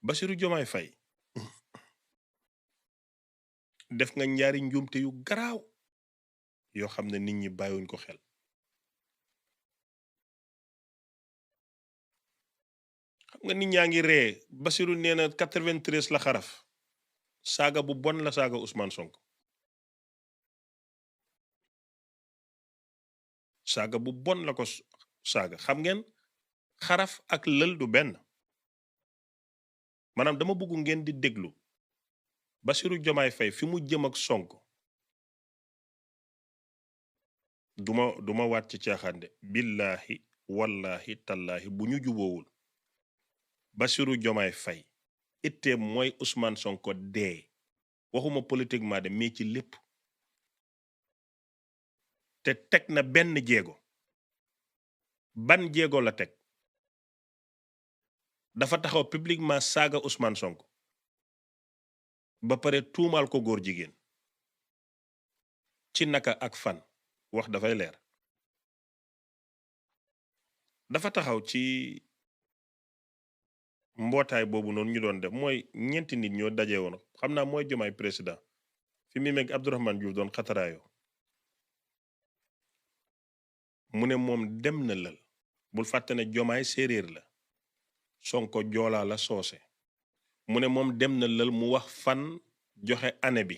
Bassirou Diomaye Faye def nga ñaari njuumte yu garaaw yoo xam ne nit ñi bàyyiwuñ ko xel xam nga nit ñaa ngi ree Bassirou nee na 93 la xaraf saaga bu bon la saaga Ousmane Sonko saaga bu bon la ko saaga xam ngeen xaraf ak lël du benn maanaam dama bëgg ngeen di déglu Bassirou Diomaye Faye fi mu jëm ak Sonko duma waat ci caaxaan de billahi wallahi tallahi bu ñu juboowul Bassirou Diomaye Faye itteem mooy Ousmane Sonko dee waxuma politiquement de mais ci lépp te teg na benn jéego ban jéego la teg dafa taxaw publiquement saaga Ousmane Sonko ba pare tuumaal ko góor jigéen ci naka ak fan wax dafay leer dafa taxaw ci mbootaay boobu noonu ñu doon def mooy ñeenti nit ñoo daje woon xam naa mooy Diomaye président fi mu meg Abdourahmane Diouf doon xataraayo mu ne moom dem na lal bul fàtte ne Diomaye séeréer la Sonko joolaa la soose mu ne moom dem na lal mu wax fan joxe année bi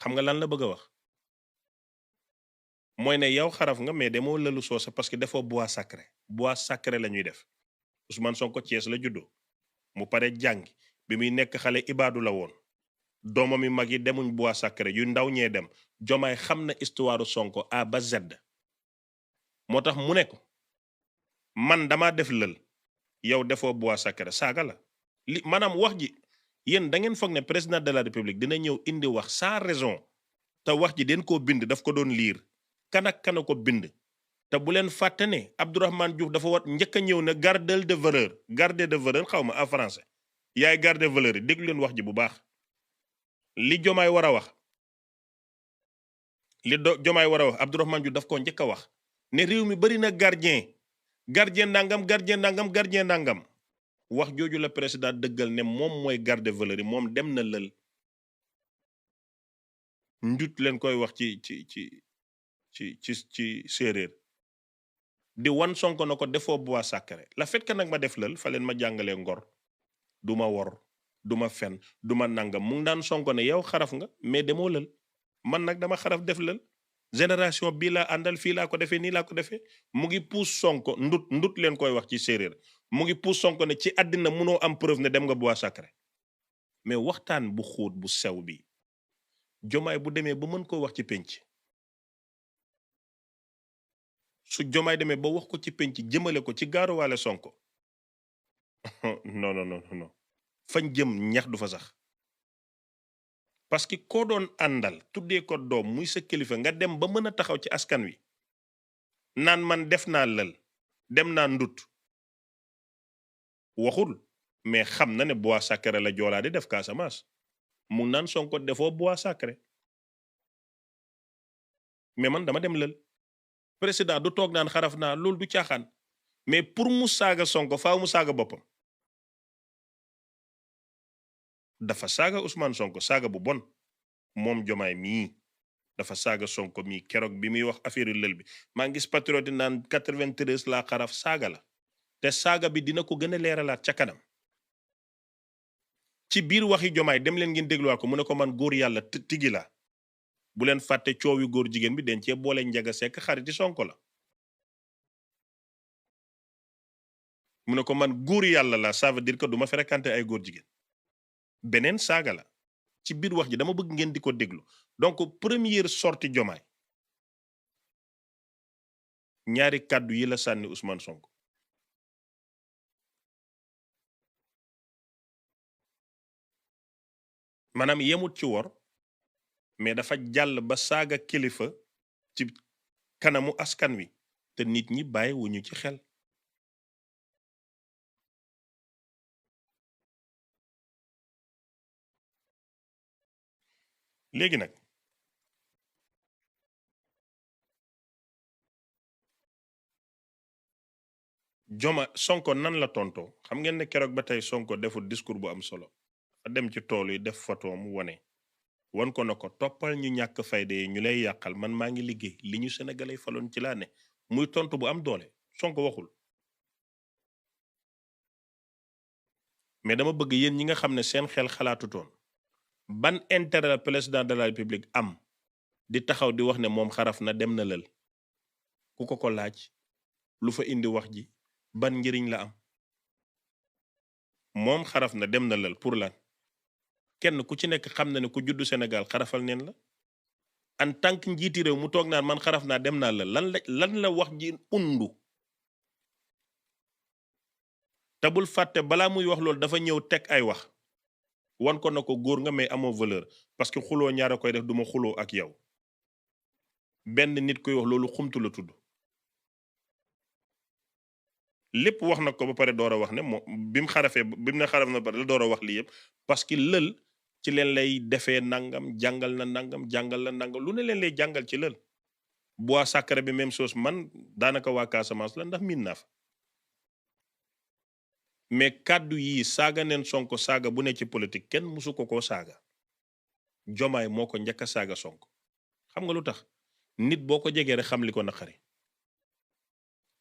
xam nga lan la bëgg a wax mooy ne yow xaraf nga mais demoo lëlu soose parce que defoo bois sacré la ñuy def Ousmane Sonko Thiès la juddoo mu pare jàngi bi muy nekk xale ibaadu la woon doomam yu mag yi demuñ bois sacré yu ndaw ñee dem Diomaye xam na histoire Sonko A ba Z moo tax mu ne ko man dama def lël yow defoo bois sacré saaga la li maanaam wax ji yéen da ngeen foog ne président de la république dina ñëw indi wax sans raison te wax ji den koo bind daf ko doon liir kana ko bind te bu leen fàtte ne Abdourahmane Diouf dafa wat njëkk a ñëw ne gardeur de valeur xaw ma en français yaay garde valeur yi déglu leen wax ji bu baax li Diomaye war a wax Diomaye war a wax Abdourahmane Diouf daf ko njëkk a wax ne réew mi bari na gardien nangam wax jooju la président dëggal ne moom mooy garde valeur yi moom dem na lël njut leen koy wax ci séeréer di wan Sonko na ko defoo bois sacré la fait que nag ma def lël fa leen ma jàngalee ngor du ma wor du ma fen du ma nangam mu ngi daan Sonko ne yow xaraf nga mais demoo lël man nag dama xaraf def lël génération bii laa àndal fii laa ko defee nii laa ko defee mu ngi puus Sonko ndut leen koy wax ci séeréer mu ngi puus Sonko ne ci àddina munoo am preuve ne dem nga bois sacré mais waxtaan bu xóot bu sew bi Diomaye bu demee ba mën koo wax ci penc su Diomaye demee ba wax ko ci penc jëmale ko ci gaaruwaale Sonko non fañ jëm ñax du fa sax parce que koo doon àndal tuddee ko doom muy sa kilifa nga dem ba mën a taxaw ci askan wi naan man def naa lël dem naa ndut waxul mais xam na ne bois sacré la joolaa di def Casamance mu naan Sonko defoo bois sacré mais man dama dem lël président du toog naan xaraf naa loolu du caaxaan mais pour mu saaga Sonko faaw mu saaga boppam dafa saaga Ousmane Sonko saaga bu bon moom Diomaye mii dafa saaga Sonko mii keroog bi muy wax affaire lël bi maa ngi gis patriote naan 93 la xaraf saaga la te saaga bi dina ko gën a leeralaat ca kanam ci biir waxi Diomaye dem leen ngeen dégluwaat ko mu ne ko man góor yàlla tigi la bu leen fàtte coowi góor jigéen bi den cee boole Njaga Sekk xariti Sonko la mu ne ko man góor yàlla la ça veut dire que du ma fréquenter ay góor jigéen beneen saaga la ci biir wax ji dama bëgg ngeen di ko déglu donc première sortie Diomaye ñaari kàddu yi la sànni Ousmane Sonko maanaam yemut ci wor mais dafa jàll ba saaga kilifa ci kanamu askan wi te nit ñi bàyyi wuñu ci xel léegi nag Sonko nan la tontoo xam ngeen ne keroog ba tey Sonko deful discours bu am solo a dem ci tool yi def photoom wan ko na ko toppal ñu ñàkk fayda yi ñu lay yàqal man maa ngi liggéey li ñu sénégalais faloon ci laa ne muy tontu bu am doole Sonko waxul mais dama bëgg yéen ñi nga xam ne seen xel xalaatutoon ban intérêt la président de la république am di taxaw di wax ne moom xaraf na dem na lël ku ko laaj lu fa indi wax ji ban njëriñ la am moom xaraf na dem na lël pour lan kenn ku ci nekk xam na ne ku juddu Sénégal xarafal neen la en tant que njiiti réew mu toog naan man xaraf naa dem naa la lan la wax ji undu te bul fàtte balaa muy wax loolu dafa ñëw teg ay wax wan ko na ko góor nga mais amoo valeur parce que xuloo ñaara koy def duma xuloo ak yow benn nit koy wax loolu xumtu la tudd lépp wax na ko ba pare door a wax ne moom bi mu xarafee bi mu ne xaraf na ba la door a wax lii yëpp parce que lël ci leen lay defee nangam jàngal na nangam lu ne leen lay jàngal ci lël bois sacré bi même chose man daanaka waa Casamance la ndax miin naa fa mais kàddu yi saaga neen Sonko saaga bu ne ci politique kenn musu ko koo saaga jomaay moo ko njëkk a saaga Sonko xam nga lu tax nit boo ko jegee rek xam li ko naqari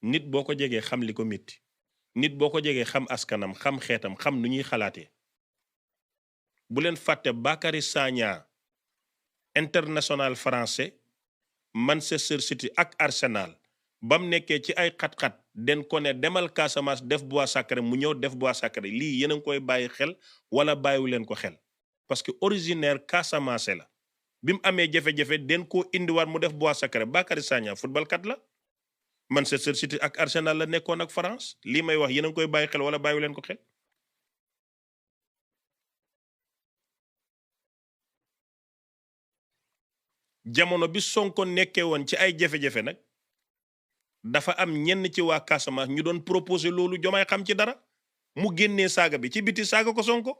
nit boo ko jegee xam li ko métti nit boo ko jegee xam askanam xam xeetam xam nu ñuy xalaatee bu leen fàtte Bakary Sagna international français Manchester City ak Arsenal bam nekkee ci ay xat-xat den ko ne demal Casamance def bois sacré mu ñëw def bois sacré lii yéen a ngi koy bàyyi xel wala bàyyiwu leen ko xel parce que originaire Casamance la bi mu amee jafe-jafe den koo indiwaat mu def bois sacré Bakary Sagna football kat la Manchester City ak Arsenal la nekkoon ak France lii may wax yéen a ngi koy bàyyi xel wala bàyyiwu leen ko xel jamono bi Sonko nekkee woon ci ay jafe-jafe nag dafa am ñenn ci waa Casamance ñu doon proposé loolu Jomaay xam ci dara mu génnee saaga bi ci biti saaga ko Sonko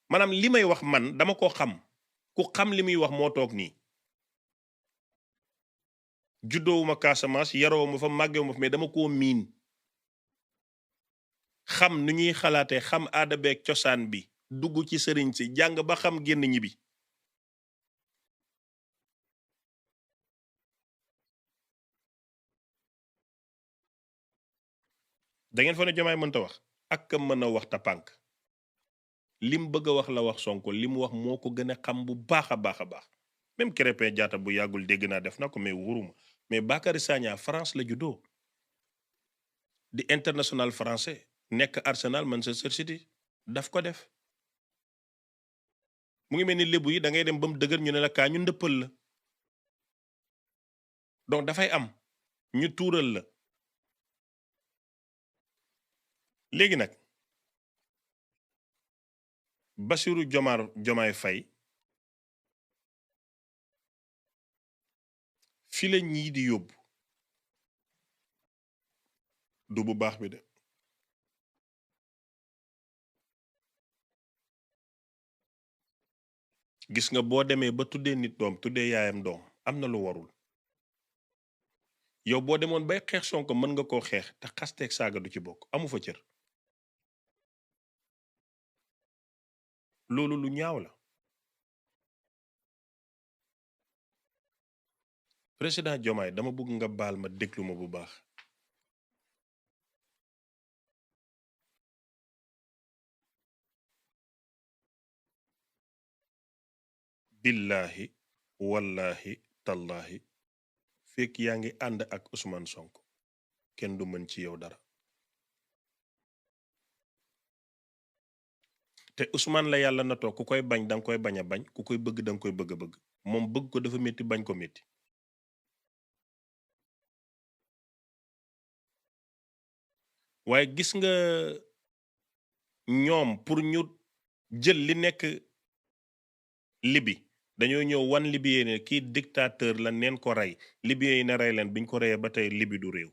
maanaam li may wax man dama ko xam ku xam li muy wax moo toog nii juddoowuma Casamance yaroowuma fa màggewuma fa mais dama koo miin xam nu ñuy xalaatee xam aada beeg cosaan bi dugg ci sëriñ si jàng ba xam génn ñibbi da ngeen fa ne Jomaay mënta wax ak ka mën a wax ta pànk lim bëgg a wax la wax Sonko li mu wax moo ko gën a xam bu baax a baax a baax même Krépin Diatta bu yàggul dégg naa def na ko mais wuruma mais Bakary Sagna France la juddoo di international français nekk Arsenal Manchester City daf ko def mu ngi mel ni lébu yi da ngay dem ba mu dëgër ñu ne la kaa ñu ndëppal la donc dafay am ñu tuural la léegi nag Bassirou Diomaye Faye fi la ñii di yóbbu du bu baax bi de gis nga boo demee ba tuddee nit doom tuddee yaayam doom am na lu warul yow boo demoon bay xeex Sonko mën nga koo xeex te xasteeg saaga du ci bokk amu fa cër loolu lu ñaaw la président Diomaye dama bëgg nga baal ma déglu ma bu baax billahi wallahi tallahi fekk yaa ngi ànd ak Ousmane Sonko kenn du mën ci yow dara te Ousmane la yàlla natoo ku koy bañ danga koy bañ a bañ ku koy bëgg danga koy bëgg a bëgg moom bëgg ko dafa métti bañ ko métti waaye gis nga ñoom pour ñu jël li nekk libi dañoo ñëw wan libyen ne kii dictateur la neen ko rey libyen yi ne rey leen biñ ko reyee ba tey libi du réew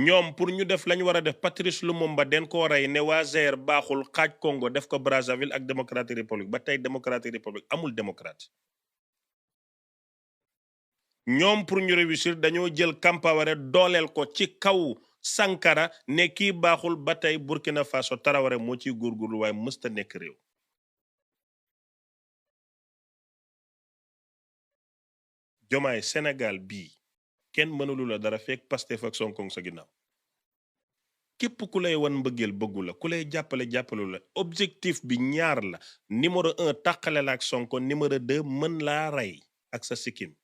ñoom pour ñu def lañ war a def Patrice Lumumba den koo rey ne waa Zaïre baaxul xaaj Congo def ko Brazzaville ak Democratic Republic ba tey Democratic Republic amul démocrate ñoom pour ñu réussir dañoo jël Kampaware dooleel ko ci kaw Sankara ne kii baaxul ba tey Burkina Faso Traoré moo ciy góorgóorlu waaye mësta nekk réew Jomaay Sénégal bii kenn mënulu la dara fekk Pastef ak Sonko sa ginnaaw képp ku lay wan mbëggeel bëggu la ku lay jàppale la objectif bi ñaar la numéro 1 tàqale la ak Sonko numéro 2 mën laa rey ak sa sikkim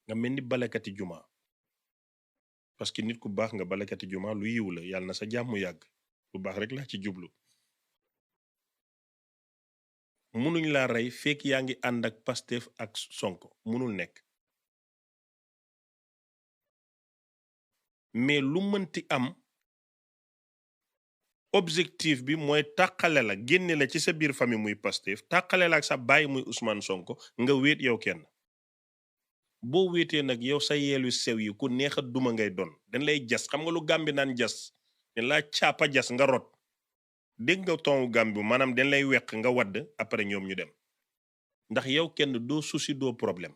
nga mel ni balekati juma parce que nit ku baax nga balekati juma lu yiw la yàlla na sa jàmm yàgg lu baax rek laa ci jublu munuñ laa rey fekk yaa ngi ànd ak Pastef ak Sonko munul nekk mais lu mënti am objectif bi mooy tàqale la génne la ci sa biir famille muy Pastef tàqale la ak sa baay muy Ousmane Sonko nga wéet yow kenn boo wéetee nag yow sa yeelu sew yi ku neex a duma ngay doon dañ lay jas xam nga lu Gàmbi naan jas dañ laa caapa jas nga rot dégg nga tongu Gàmbi maanaam dañ lay weq nga wadd après ñoom ñu dem ndax yow kenn doo souci doo problème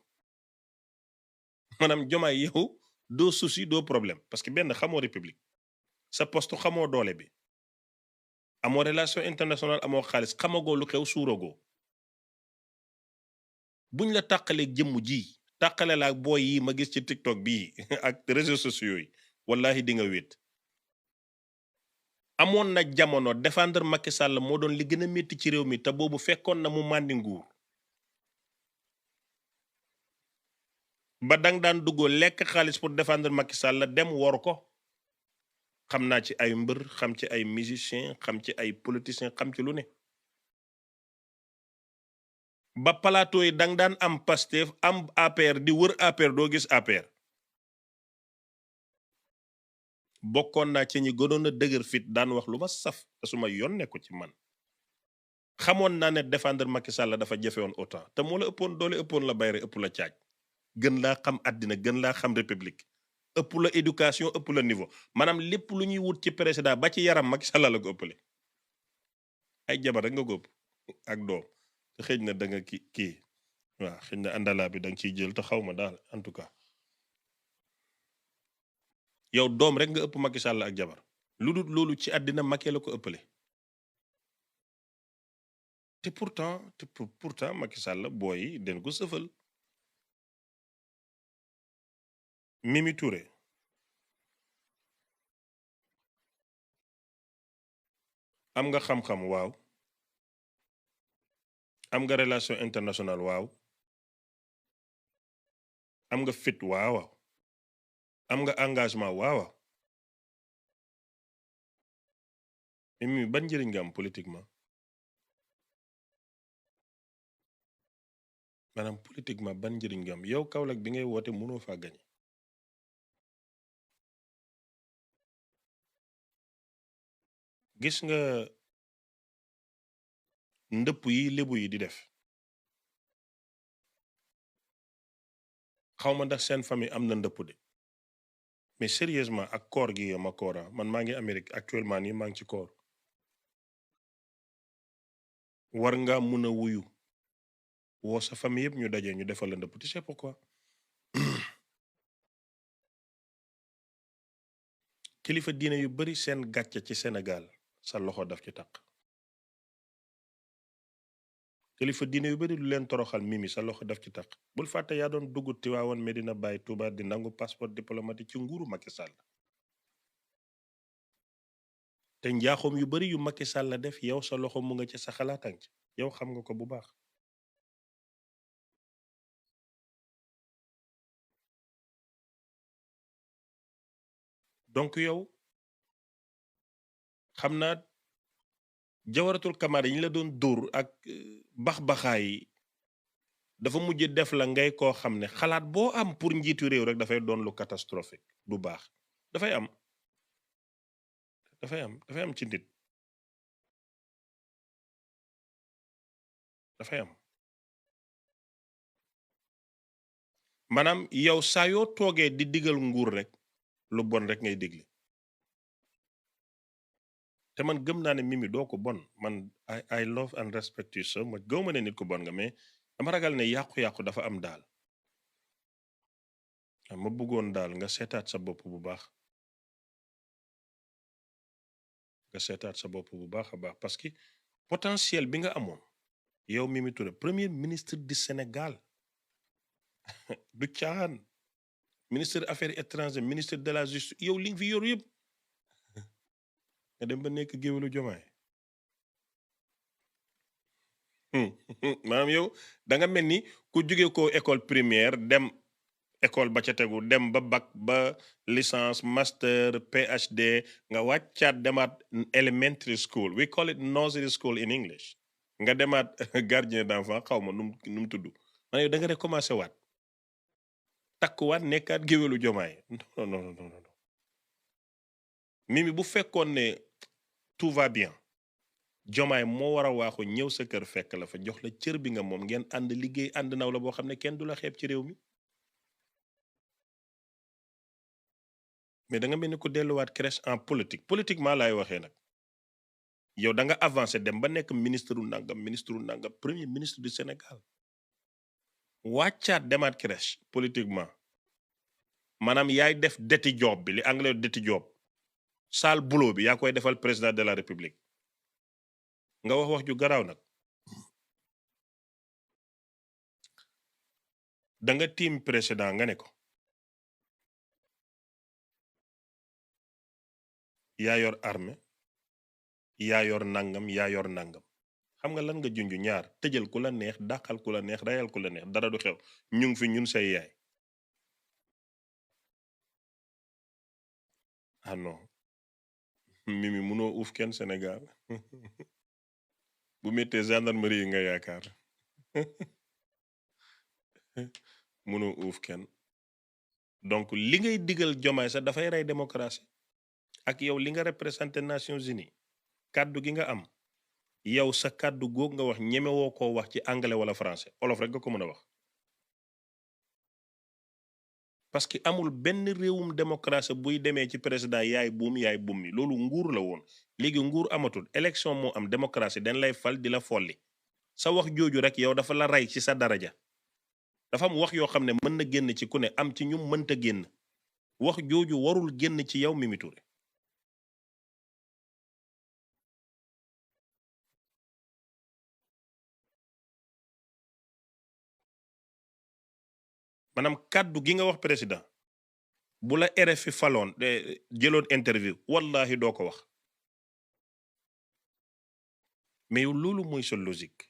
maanaam Jomaay yow doo souci doo problème parce que benn xamoo république sa poste xamoo doole bi amoo relation internationale amoo xaalis xamagoo lu xew suuragoo buñ la tàqalee jëmm ji tàqale la ak booy yi ma gis ci TikTok bii ak réseaux sociaux yi wallahi di nga wéet amoon na jamono défendre Macky Sall moo doon li gën a métti ci réew mi te boobu fekkoon na mu màndi nguur ba dang daan duggoo lekk xaalis pour défendre Macky Sall dem wor ko xam naa ci ay mbër xam ci ay musicien xam ci ay politicien xam ci lu ne ba plateau yi dang daan am Pastef am APR di wër APR doo gis APR bokkoon naa ci ñi gënoon a dëgër fit daan wax lu ma saf te su ma yoon nekku ci man xamoon naa ne défendre Macky Sall dafa jafe woon autant te moo la ëppoon doole ëppoon la bayre ëpp la caaj gën laa xam àddina gën laa xam république ëpp la éducation ëpp la niveau maanaam lépp lu ñuy wut ci président ba ci yaram Macky Sall la ko ëppale ay jabar rek nga góob ak doom te xëy na da nga kii waaw xëy na àndalaa bi da nga ciy jël te xaw ma daal en tout cas yow doom rek nga ëpp Macky Sall ak jabar lu dul loolu ci àddina Macky la ko ëppale te pourtant Macky Sall booy den ko sëfal Mimi Touré am nga xam-xam waaw am nga relation internationale waaw am nga fit waaw am nga engagement waaw Mimi ban njëriñ nga am politiquement maanaam politiquement ban njëriñ nga am yow Kaolack bi ngay woote mënoo faa gañe gis nga ndëpp yi lébu yi di def xaw ma ndax seen famille am na ndëpp de mais sérieusement ak koor gi ma koora man maa ngi Amérique actuellement nii maa ngi ci koor war nga mun a wuyu woo sa famille yëpp ñu daje ñu defal la ndëpp tu sais pourquoi kilifa diine yu bari seen gàcce ci Sénégal sa loxo daf ci taq kilifa diine yu bari lu leen toroxal Mimi sa loxo daf ci taq bul fàtte yaa doon dugg Tiwaawan Medina Baye Touba di nangu passeport diplomatique ci nguuru Macky Sall te njaaxum yu bari yu Macky Sall la def yow sa loxo mu nga ci sa xalaatan ci yow xam nga ko bu baax donc yow xam naa jawaratul kamaar yi ñu la doon dóor ak bax-baxaay yi dafa mujj def la ngay koo xam ne xalaat boo am pour njiitu réew rek dafay doon lu catastrophique du baax dafay am ci nit dafay am maanaam yow saa yoo toogee di digal nguur rek lu bon rek ngay digle te man gëm naa ne Mimi doo ko bon man I love and respect you so much gëw ma ne nit ko bon nga mais dama ragal ne yàqu-yàqu dafa am daal ma bëggoon daal nga seetaat sa bopp bu baax a baax parce que potentiel bi nga amoon yow Mimi Touré premier ministre du Sénégal du caaxaan ministre affaires étrangères ministre de la justice yow li nga fi yoru yëpp nga dem ba nekk géwélu Jomaay maanaam yow da nga mel ni ku jóge ko école primaire dem école ba ca tegu dem ba bac ba licence master PhD nga wàccaat demaat elementary school we call it nursery school in English nga demaat gardien d'enfant xaw ma nu mu tudd man yow da nga recommencé waat takkuwaat nekkaat géwélu jomaay non non non non Mimi bu fekkoon ne tout va bien jomaay moo war a waaxu ñëw sa kër fekk la fa jox la cër bi nga moom ngeen ànd liggéey ànd naw la boo xam ne kenn du la xeeb ci réew mi mais da nga mel ni ko delluwaat crèche en politique politiquement laay waxee nag yow da nga avancé dem ba nekk ministre u nangam premier ministre du Sénégal wàccaat demaat crèche politiquement maanaam yaay def deti job bi li anglais deti job sale boulot bi yaa koy defal président de la république nga wax ju garaaw nag da nga tiim président nga ne ko yaa yor armée yaa yor nangam yaa yor nangam xam nga lan nga junj ñaar tëjal ku la neex dàqal ku la neex rayal ku la neex dara du xew ñu ngi fi ñun say yaay ah non Mimi munoo uuf kenn Sénégal bu méttee gendarmerie yi nga yaakaar munoo uuf kenn donc li ngay digal jomaay sax dafay rey démocratie ak yow li nga représenté Nations Unies kàddu gi nga am yow sa kàddu góog nga wax ñemewoo koo wax ci anglais wala français olof rek nga ko mën a wax parce que amul benn réewum démocratie buy demee ci président yaay buum mi loolu nguur la woon léegi nguur amatul élection moo am démocratie dañ lay fal di la folli sa wax jooju rek yow dafa la rey ci sa daraja dafa am wax yoo xam ne mën na génn ci ku ne am ci ñu mënta génn wax jooju warul génn ci yow Mimi Touré maanaam kàddu gi nga wax président bu la RFI faloon jëloon interview wallahi doo ko wax mais yow loolu mooy sa logique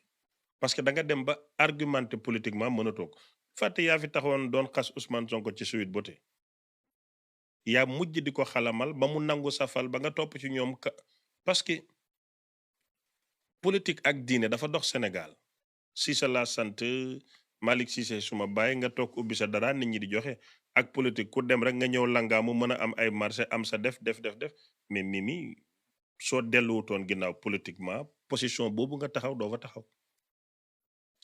parce que da nga dem ba argumenté politiquement mën a toog fàtte yaa fi taxawoon doon xas Ousmane Sonko ci Sweet Beauté yaa mujj di ko xalamal ba mu nangu safal ba nga topp ci ñoom parce que politique ak diine dafa dox Sénégal Cissé la sant Malick Cissé suma baay nga toog ubbi sa dara nit ñi di joxe ak politique ku dem rek nga ñëw langaamu mën a am ay marché am sa def mais Mimi soo delluwutoon ginnaaw politiquement position boobu nga taxaw doo fa taxaw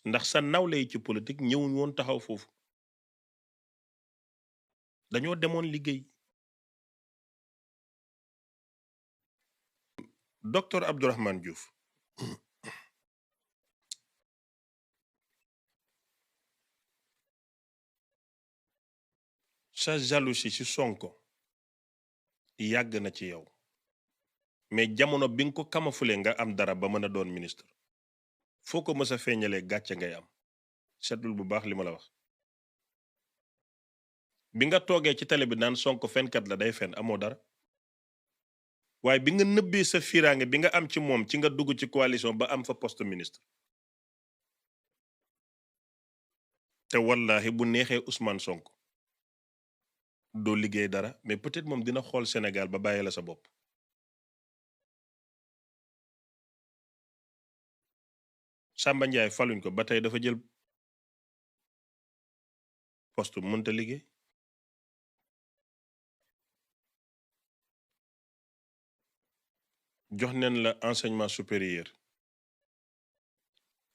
ndax sa nawle yi ci politique ñëwuñ woon taxaw foofu dañoo demoon liggéey docteur Abdourahmane Diouf sa jalousie ci Sonko yàgg na ci yow mais jamono bi nga ko kamafule nga am dara ba mën a doon ministre foo ko mës a feeñalee gàcce ngay am seetul bu baax li ma la wax bi nga toogee ci télé bi naan Sonko fenkat la day fen amoo dara waaye bi nga nëbbee sa fiiraange bi nga am ci moom ci nga dugg ci coalition ba am fa poste ministre te wallahi bu neexee Ousmane Sonko doo liggéey dara mais peut-être moom dina xool Sénégal ba bàyyi la sa bopp Samba Ndiaye faluñ ko ba tey dafa jël poste mënta liggéey jox neen la enseignement supérieur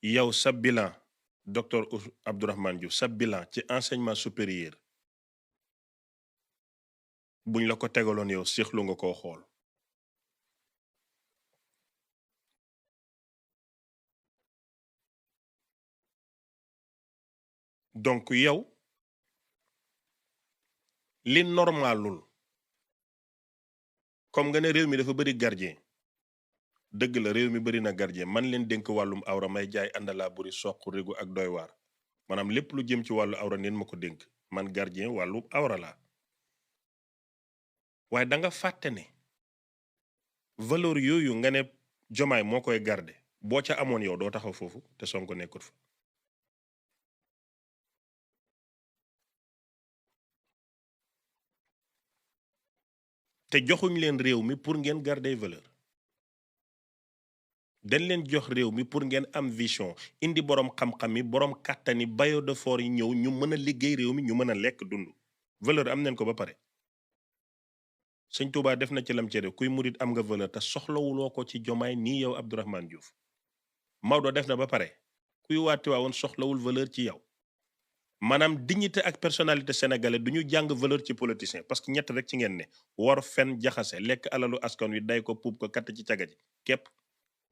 yow sa bilan docteur Abdourahmane Diouf sa bilan ci enseignement supérieur buñ la ko tegaloon yow séexlu nga koo xool donc yow li normalul comme nga ne réew mi dafa bari gardien dëgg la réew mi bari na gardien man leen dénk wàllum awra may jaay àndalaa buri soq régu ak doy waar maanaam lépp lu jëm ci wàllu awra neen ma ko dénk man gardien wàllu awra laa waaye da nga fàtte ne valeur yooyu nga ne jomaay moo koy garde boo ca amoon yow doo taxaw foofu te Sonko nekkut fa te joxuñ leen réew mi pour ngeen garder valeur dañ leen jox réew mi pour ngeen am vision indi borom xam-xam yi borom kàttani bailleur de fonds yi ñëw ñu mën a liggéey réew mi ñu mën a lekk dund valeur am nañ ko ba pare. sëñ Touba def na ci lam cere kuy murit am nga valeur te soxlawuloo ko ci jomaay nii yow Abdourahmane Diouf Maodo def na ba pare kuy waati waawoon soxlawul valeur ci yow maanaam dignité ak personnalité sénégalais du ñu jàng valeur ci politicien parce que ñett rek ci ngeen ne war fen jaxase lekk alalu askan wi day ko puub ko katt ci caga ji képp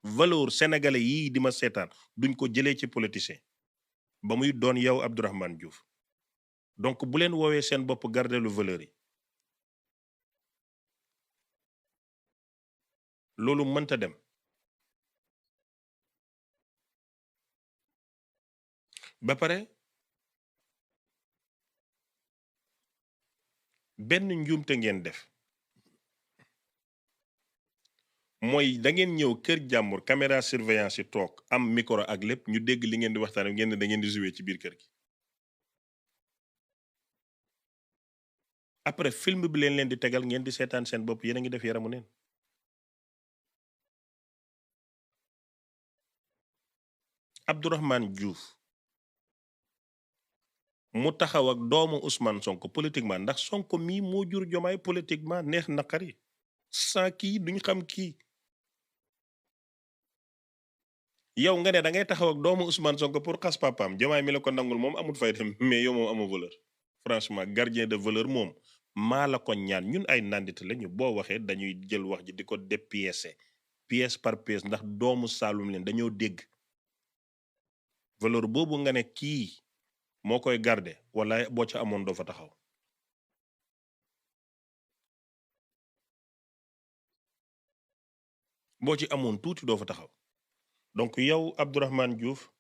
valeur sénégalais yii di ma seetaan duñ ko jëlee ci politicien ba muy doon yow Abdourahmane Diouf donc bu leen woowee seen bopp garder lu valeur yi loolu mënta dem ba pare benn njuumte ngeen def mooy da ngeen ñëw kër jàmbur caméra surveillance yi toog am micro ak lépp ñu dégg li ngeen di waxtaan ngeen ne da ngeen di jouer ci biir kër gi après film bi leen di tegal ngeen di seetaan seen bopp yéen a ngi def yaramu neen Abdourahmane Diouf mu taxaw ak doomu Ousmane Sonko politiquement ndax Sonko mii moo jur jomaay politiquement neex naqari sans kii duñ xam kii yow nga ne da ngay taxaw ak doomu Ousmane Sonko pour xas papaam jomaay mi la ko nangul moom amul fay dem mais yow moom amoo valeur franchement gardien de valeur moom maa la ko ñaan ñun ay nandite lañu boo waxee dañuy jël wax ji di ko dépiécer pièce par pièce ndax doomu Saalum leen dañoo dégg valeur boobu nga ne kii moo koy garder wala boo ca amoon doo fa taxaw boo ci amoon tuuti doo fa taxaw donc yow Abdourahmane Diouf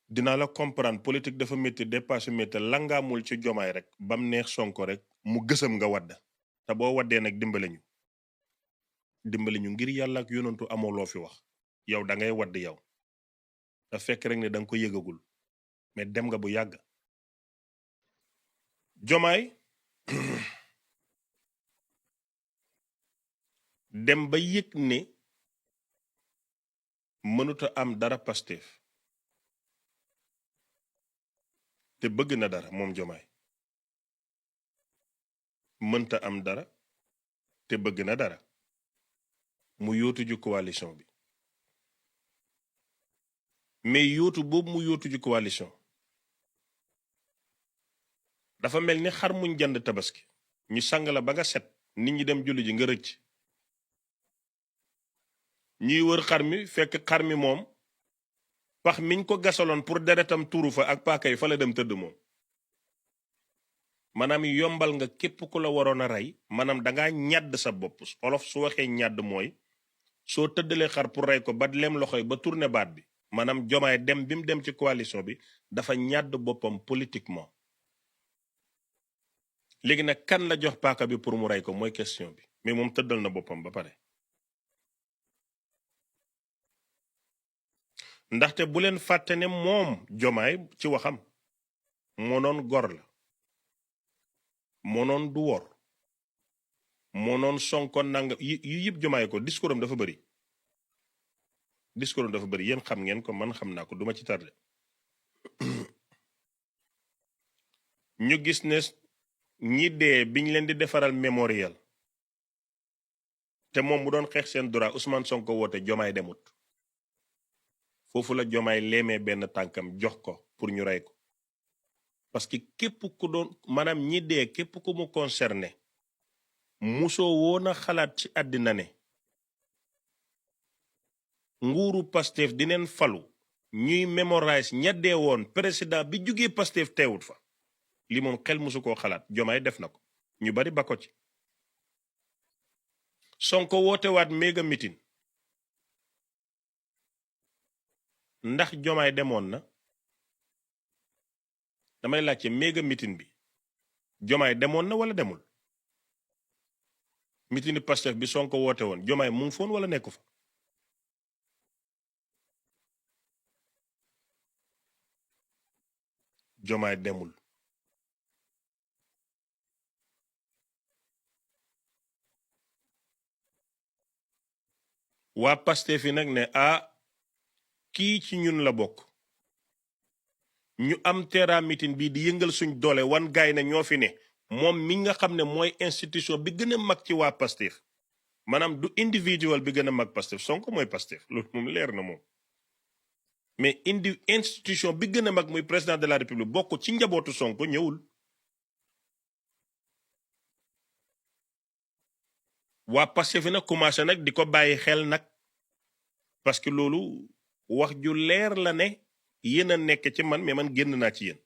dinaa la comprendre politique dafa métti dépassé métti langaamul ci jomaay rek bam neex Sonko rek mu gësam nga wadd te boo waddee nag dimbali ñu ngir yàlla ak yonantu amoo loo fi wax yow da ngay wadd yow da fekk rek ne da nga ko yëgagul mais dem nga bu yàgg jomaay dem ba yëg ne mënuta am dara Pastef te bëgg na dara moom jomaay mënta am dara te bëgg na dara mu yóotu ju coalition bi mais yóotu boobu mu yóotu ju coalition dafa mel ni xar muñ jënd tabaski ñu sang la ba nga set nit ñi dem julli ji nga rëcc ñuy wër xar mi fekk xar mi moom pax miñ ko gasaloon pour deretam tuuru fa ak paaka yi fa la dem tëdd moom maanaam yombal nga képp ku la waroon a rey maanaam dangaa ñàdd sa bopp olof su waxee ñàdd mooy soo tëddalee xar pour rey ko ba lem loxo yi ba tourné baat bi maanaam jomaay dem bi mu dem ci coalition bi dafa ñàdd boppam politiquement léegi nag kan la jox paaka bi pour mu rey ko mooy question bi mais moom tëddal na boppam ba pare ndaxte bu leen fàtte ne moom jomaay ci waxam moo noon gor la moo noon du wor moo noon Sonko nanga yu yëpp jomaay ko discours am dafa bëri yéen xam ngeen ko man xam naa ko duma ci tardé ñu gis ne ñi dee biñ leen di defaral mémorial te moom mu doon xeex seen droit Ousmane Sonko woote jomaay demut foofu la jomaay leemee benn tànkam jox ko pour ñu rey ko parce que képp ku doon maanaam ñi dee képp ku mu concerné musoo woon a xalaat ci àddina ne nguuru Pastef dineen falu ñuy mémorise ña dee woon président bi jugee Pastef teewut fa li moom xel musu koo xalaat jomaay def na ko ñu bari ba ko ci Sonko woote waat méga meeting ndax jomaay demoon na damay laajte méga meeting bi jomaay demoon na wala demul meeting Pastef bi Sonko woote woon jomaay mu ngi foon wala nekku fa jomaay demul waa Pastef fi nag ne kii ci ñun la bokk ñu am terrain meeting bii di yëngal suñ doole wan gaay na ñoo fi ne moom mi nga xam ne mooy institution bi gën a mag ci waa Pastef maanaam du individual bi gën a mag Pastef Sonko mooy Pastef loolu moom leer na moom mais institution bi gën a mag muy président de la république bokk ci njabootu Sonko ñëwul waa Pastef fi nag commencé nag di ko bàyyi xel nag parce que loolu wax ju leer la ne yéen a nekk ci man mais man génn naa ci yéen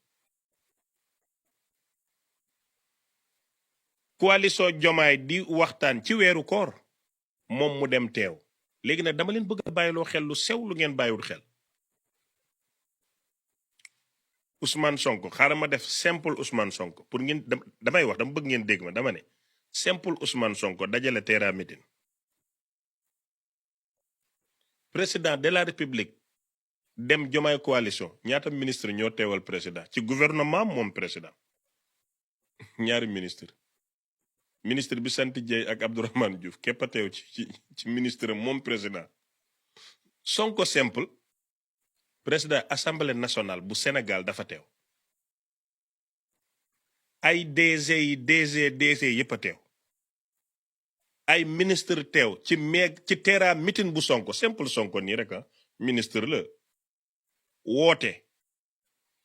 coalition Jomaay di waxtaan ci weeru koor moom mu dem teew léegi nag dama leen bëgg a bàyyiloo xel lu sew lu ngeen bàyyiwul xel Ousmane Sonko xaaral ma def simple Ousmane Sonko pour ngeen damay wax dama bëgg ngeen dégg ma dama ne simple Ousmane Sonko dajale terrain meeting président de la république dem Jomaay coalition ñaata ministre ñoo teewal président ci gouvernement moom président ñaari ministre bi sant Dieye ak Abdourahmane Diouf képp a teew ci ministre moom président Sonko simple président assemblée nationale bu Sénégal dafa teew ay DG yi DG yépp a teew ay ministre teew ci terrain meeting bu Sonko simple Sonko nii rek ministre la woote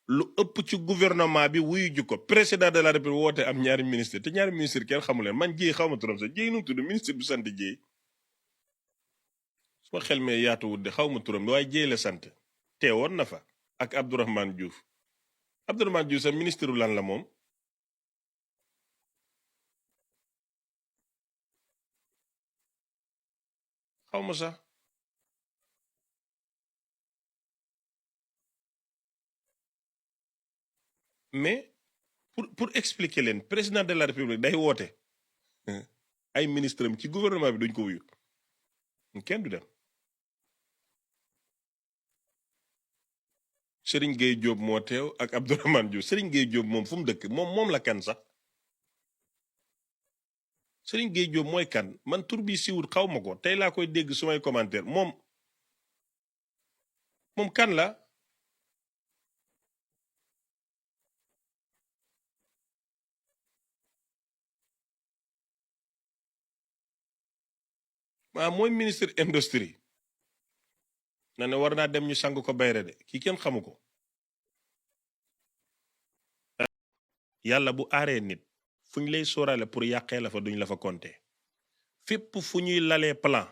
lu ëpp ci gouvernement bi wuyu ju ko président de la république woote am ñaari ministre te ñaari ministre kenn xamu leen man Dieye xaw ma turam sax Dieye nu mu tudd ministre bu sant Dieye su ma xel mee yaatuwut de xaw ma turam waaye Dieye la sant teewoon na fa ak Abdourahmane Diouf sax ministre lan la moom xaw ma sax mais pour expliquer leen président de la république day woote ay ministre am ci gouvernement bi duñ ko wuyu kenn du dem Serigne Gueye Diop moo teew ak Abdourahmane Diouf Serigne Gueye Diop moom fu mu dëkk moom la kan sax Serigne Gueye Diop mooy kan man tur bi siwut xaw ma ko tey laa koy dégg sumay commentaire moom kan la mooy ministre industrie na ne war naa dem ñu sang ko bayre de kii kenn xamu ko yàlla bu aaree nit fu ñu lay sóoraale pour yàqee la fa duñ la fa compter fépp fu ñuy lalee plan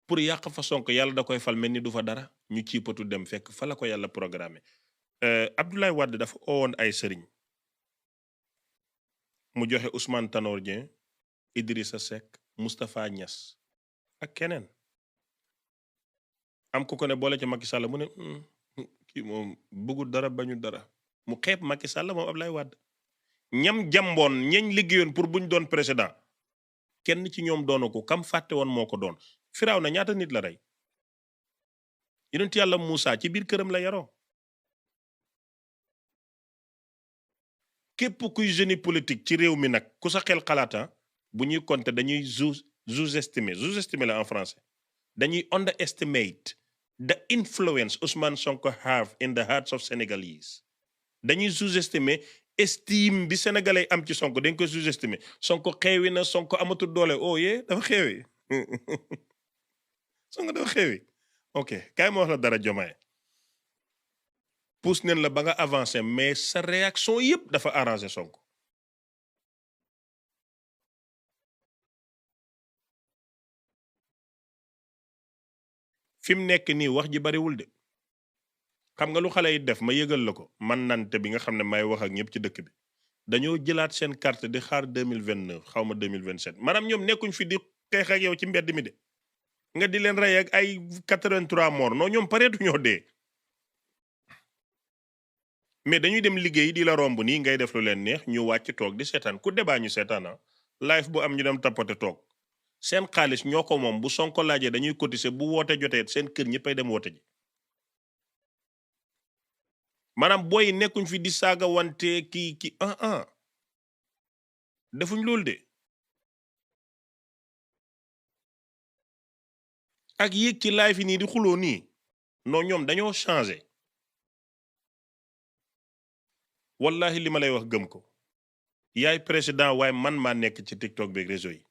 pour yàq fa Sonko yàlla da koy fal mel ni du fa dara ñu ciipatu dem fekk fa la ko yàlla programmé Abdoulaye Wade dafa owoon ay sëriñ mu joxe Ousmane Tanor Dieng Idrissa Seck Moustapha Niass ak keneen am ku ko ne boole ci Macky Sall mu ne kii moom bëggul dara bañu dara mu xeeb Macky Sall moom Abdoulaye Wade ñam jàmboon ñeñ liggéeyoon pour buñ doon président kenn ci ñoom doonu ko kam fàtte woon moo ko doon firaaw na ñaata nit la rey yonent yàlla Moussa ci biir këram la yaroo képp kuy génie politique ci réew mi nag ku sa xel xalaata bu ñuy compter dañuy sous-estimer la en français dañuy underestimate the influence Ousmane Sonko have in the hearts of Senegalese dañuy sous-estimer estime bi sénégalais am ci Sonko dañ ko sous-estimer Sonko xeewi na Sonko amatul doole dafa xeewi Sonko dafa xeewi ok kaay ma wax la dara Diomaye pousse neen la ba nga avancé mais sa réaction yépp dafa arrangé Sonko fi mu nekk nii wax ji bariwul de xam nga lu xale yi def ma yëgal la ko man nante bi nga xam ne may wax ak ñëpp ci dëkk bi dañoo jëlaat seen carte di xaar 2029 xaw ma 2027 maanaam ñoom nekkuñ fi di xeex ak yow ci mbedd mi de nga di leen rey ak ay 83 morts non ñoom pareetu ñoo dee mais dañuy dem liggéey di la romb nii ngay def lu leen neex ñu wàcc toog di seetaan ku débat ñu seetaan live bu am ñu dem tapote toog seen xaalis ñoo ko moom bu Sonko laajee dañuy cotiser bu woote jotee seen kër ñëppay dem woote ji maanaam booy nekkuñ fi di saaga wante kii defuñ loolu de ak yéeg ci live yi nii di xuloo nii non ñoom dañoo changé wallahi li ma lay wax gëm ko yaay président waaye man maa nekk ci TikTok beeg réseau yi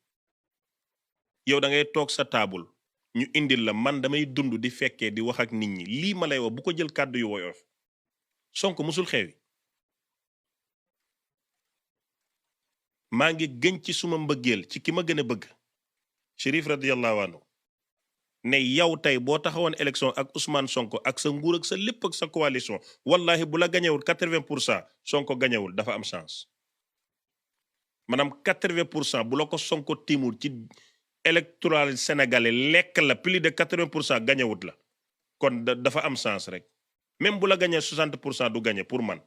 yow da ngay toog sa taabul ñu indil la man damay dund di fekkee di wax ak nit ñi lii ma lay wax bu ko jël kàddu yu woyof Sonko musul xewi maa ngi gën ci suma mbëggeel ci ki ma gën a bëgg Chérif radiyallahu anhu ne yow tey boo taxawoon élection ak Ousmane Sonko ak sa nguur ak sa lépp ak sa coalition wallahi bu la gañewul 80% Sonko gañewul dafa am chance maanaam 80% bu la ko Sonko timul ci électoral sénégalais lekk la plus de 80% gañewut la kon dafa am chance rek même bu la gañee 60% du gañe pour man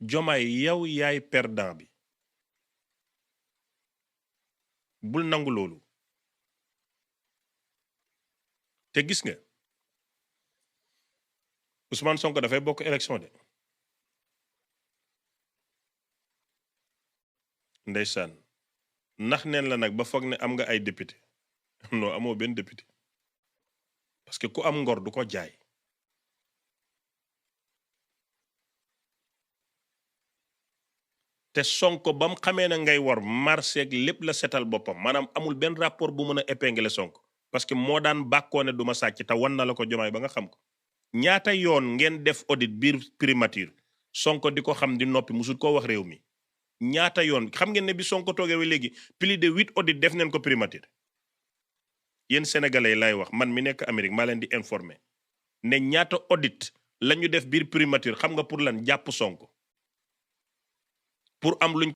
Jomaay yow yaay perdant bi bul nangu loolu te gis nga Ousmane Sonko dafay bokk élection de ndeysaan ndax neen la nag ba foog ne am nga ay député non amoo benn député parce que ku am ngor du ko jaay te Sonko ba mu xamee na ngay war marché ak lépp la setal boppam maanaam amul benn rapport bu mën a épingler Sonko parce que moo daan bàkkoo ne du ma sàcc te wan na la ko Jomaay ba nga xam ko ñaata yoon ngeen def audit biir primature Sonko di ko xam di noppi musul koo wax réew mi ñaata yoon xam ngeen ne bi Sonko toogee ba léegi plus de 8 audit def neen ko primature yéen sénégalais lay wax man mi nekk Amérique maa leen di informer ne ñaata audit la ñu def biir primature xam nga pour lan jàpp Sonko pour am luñ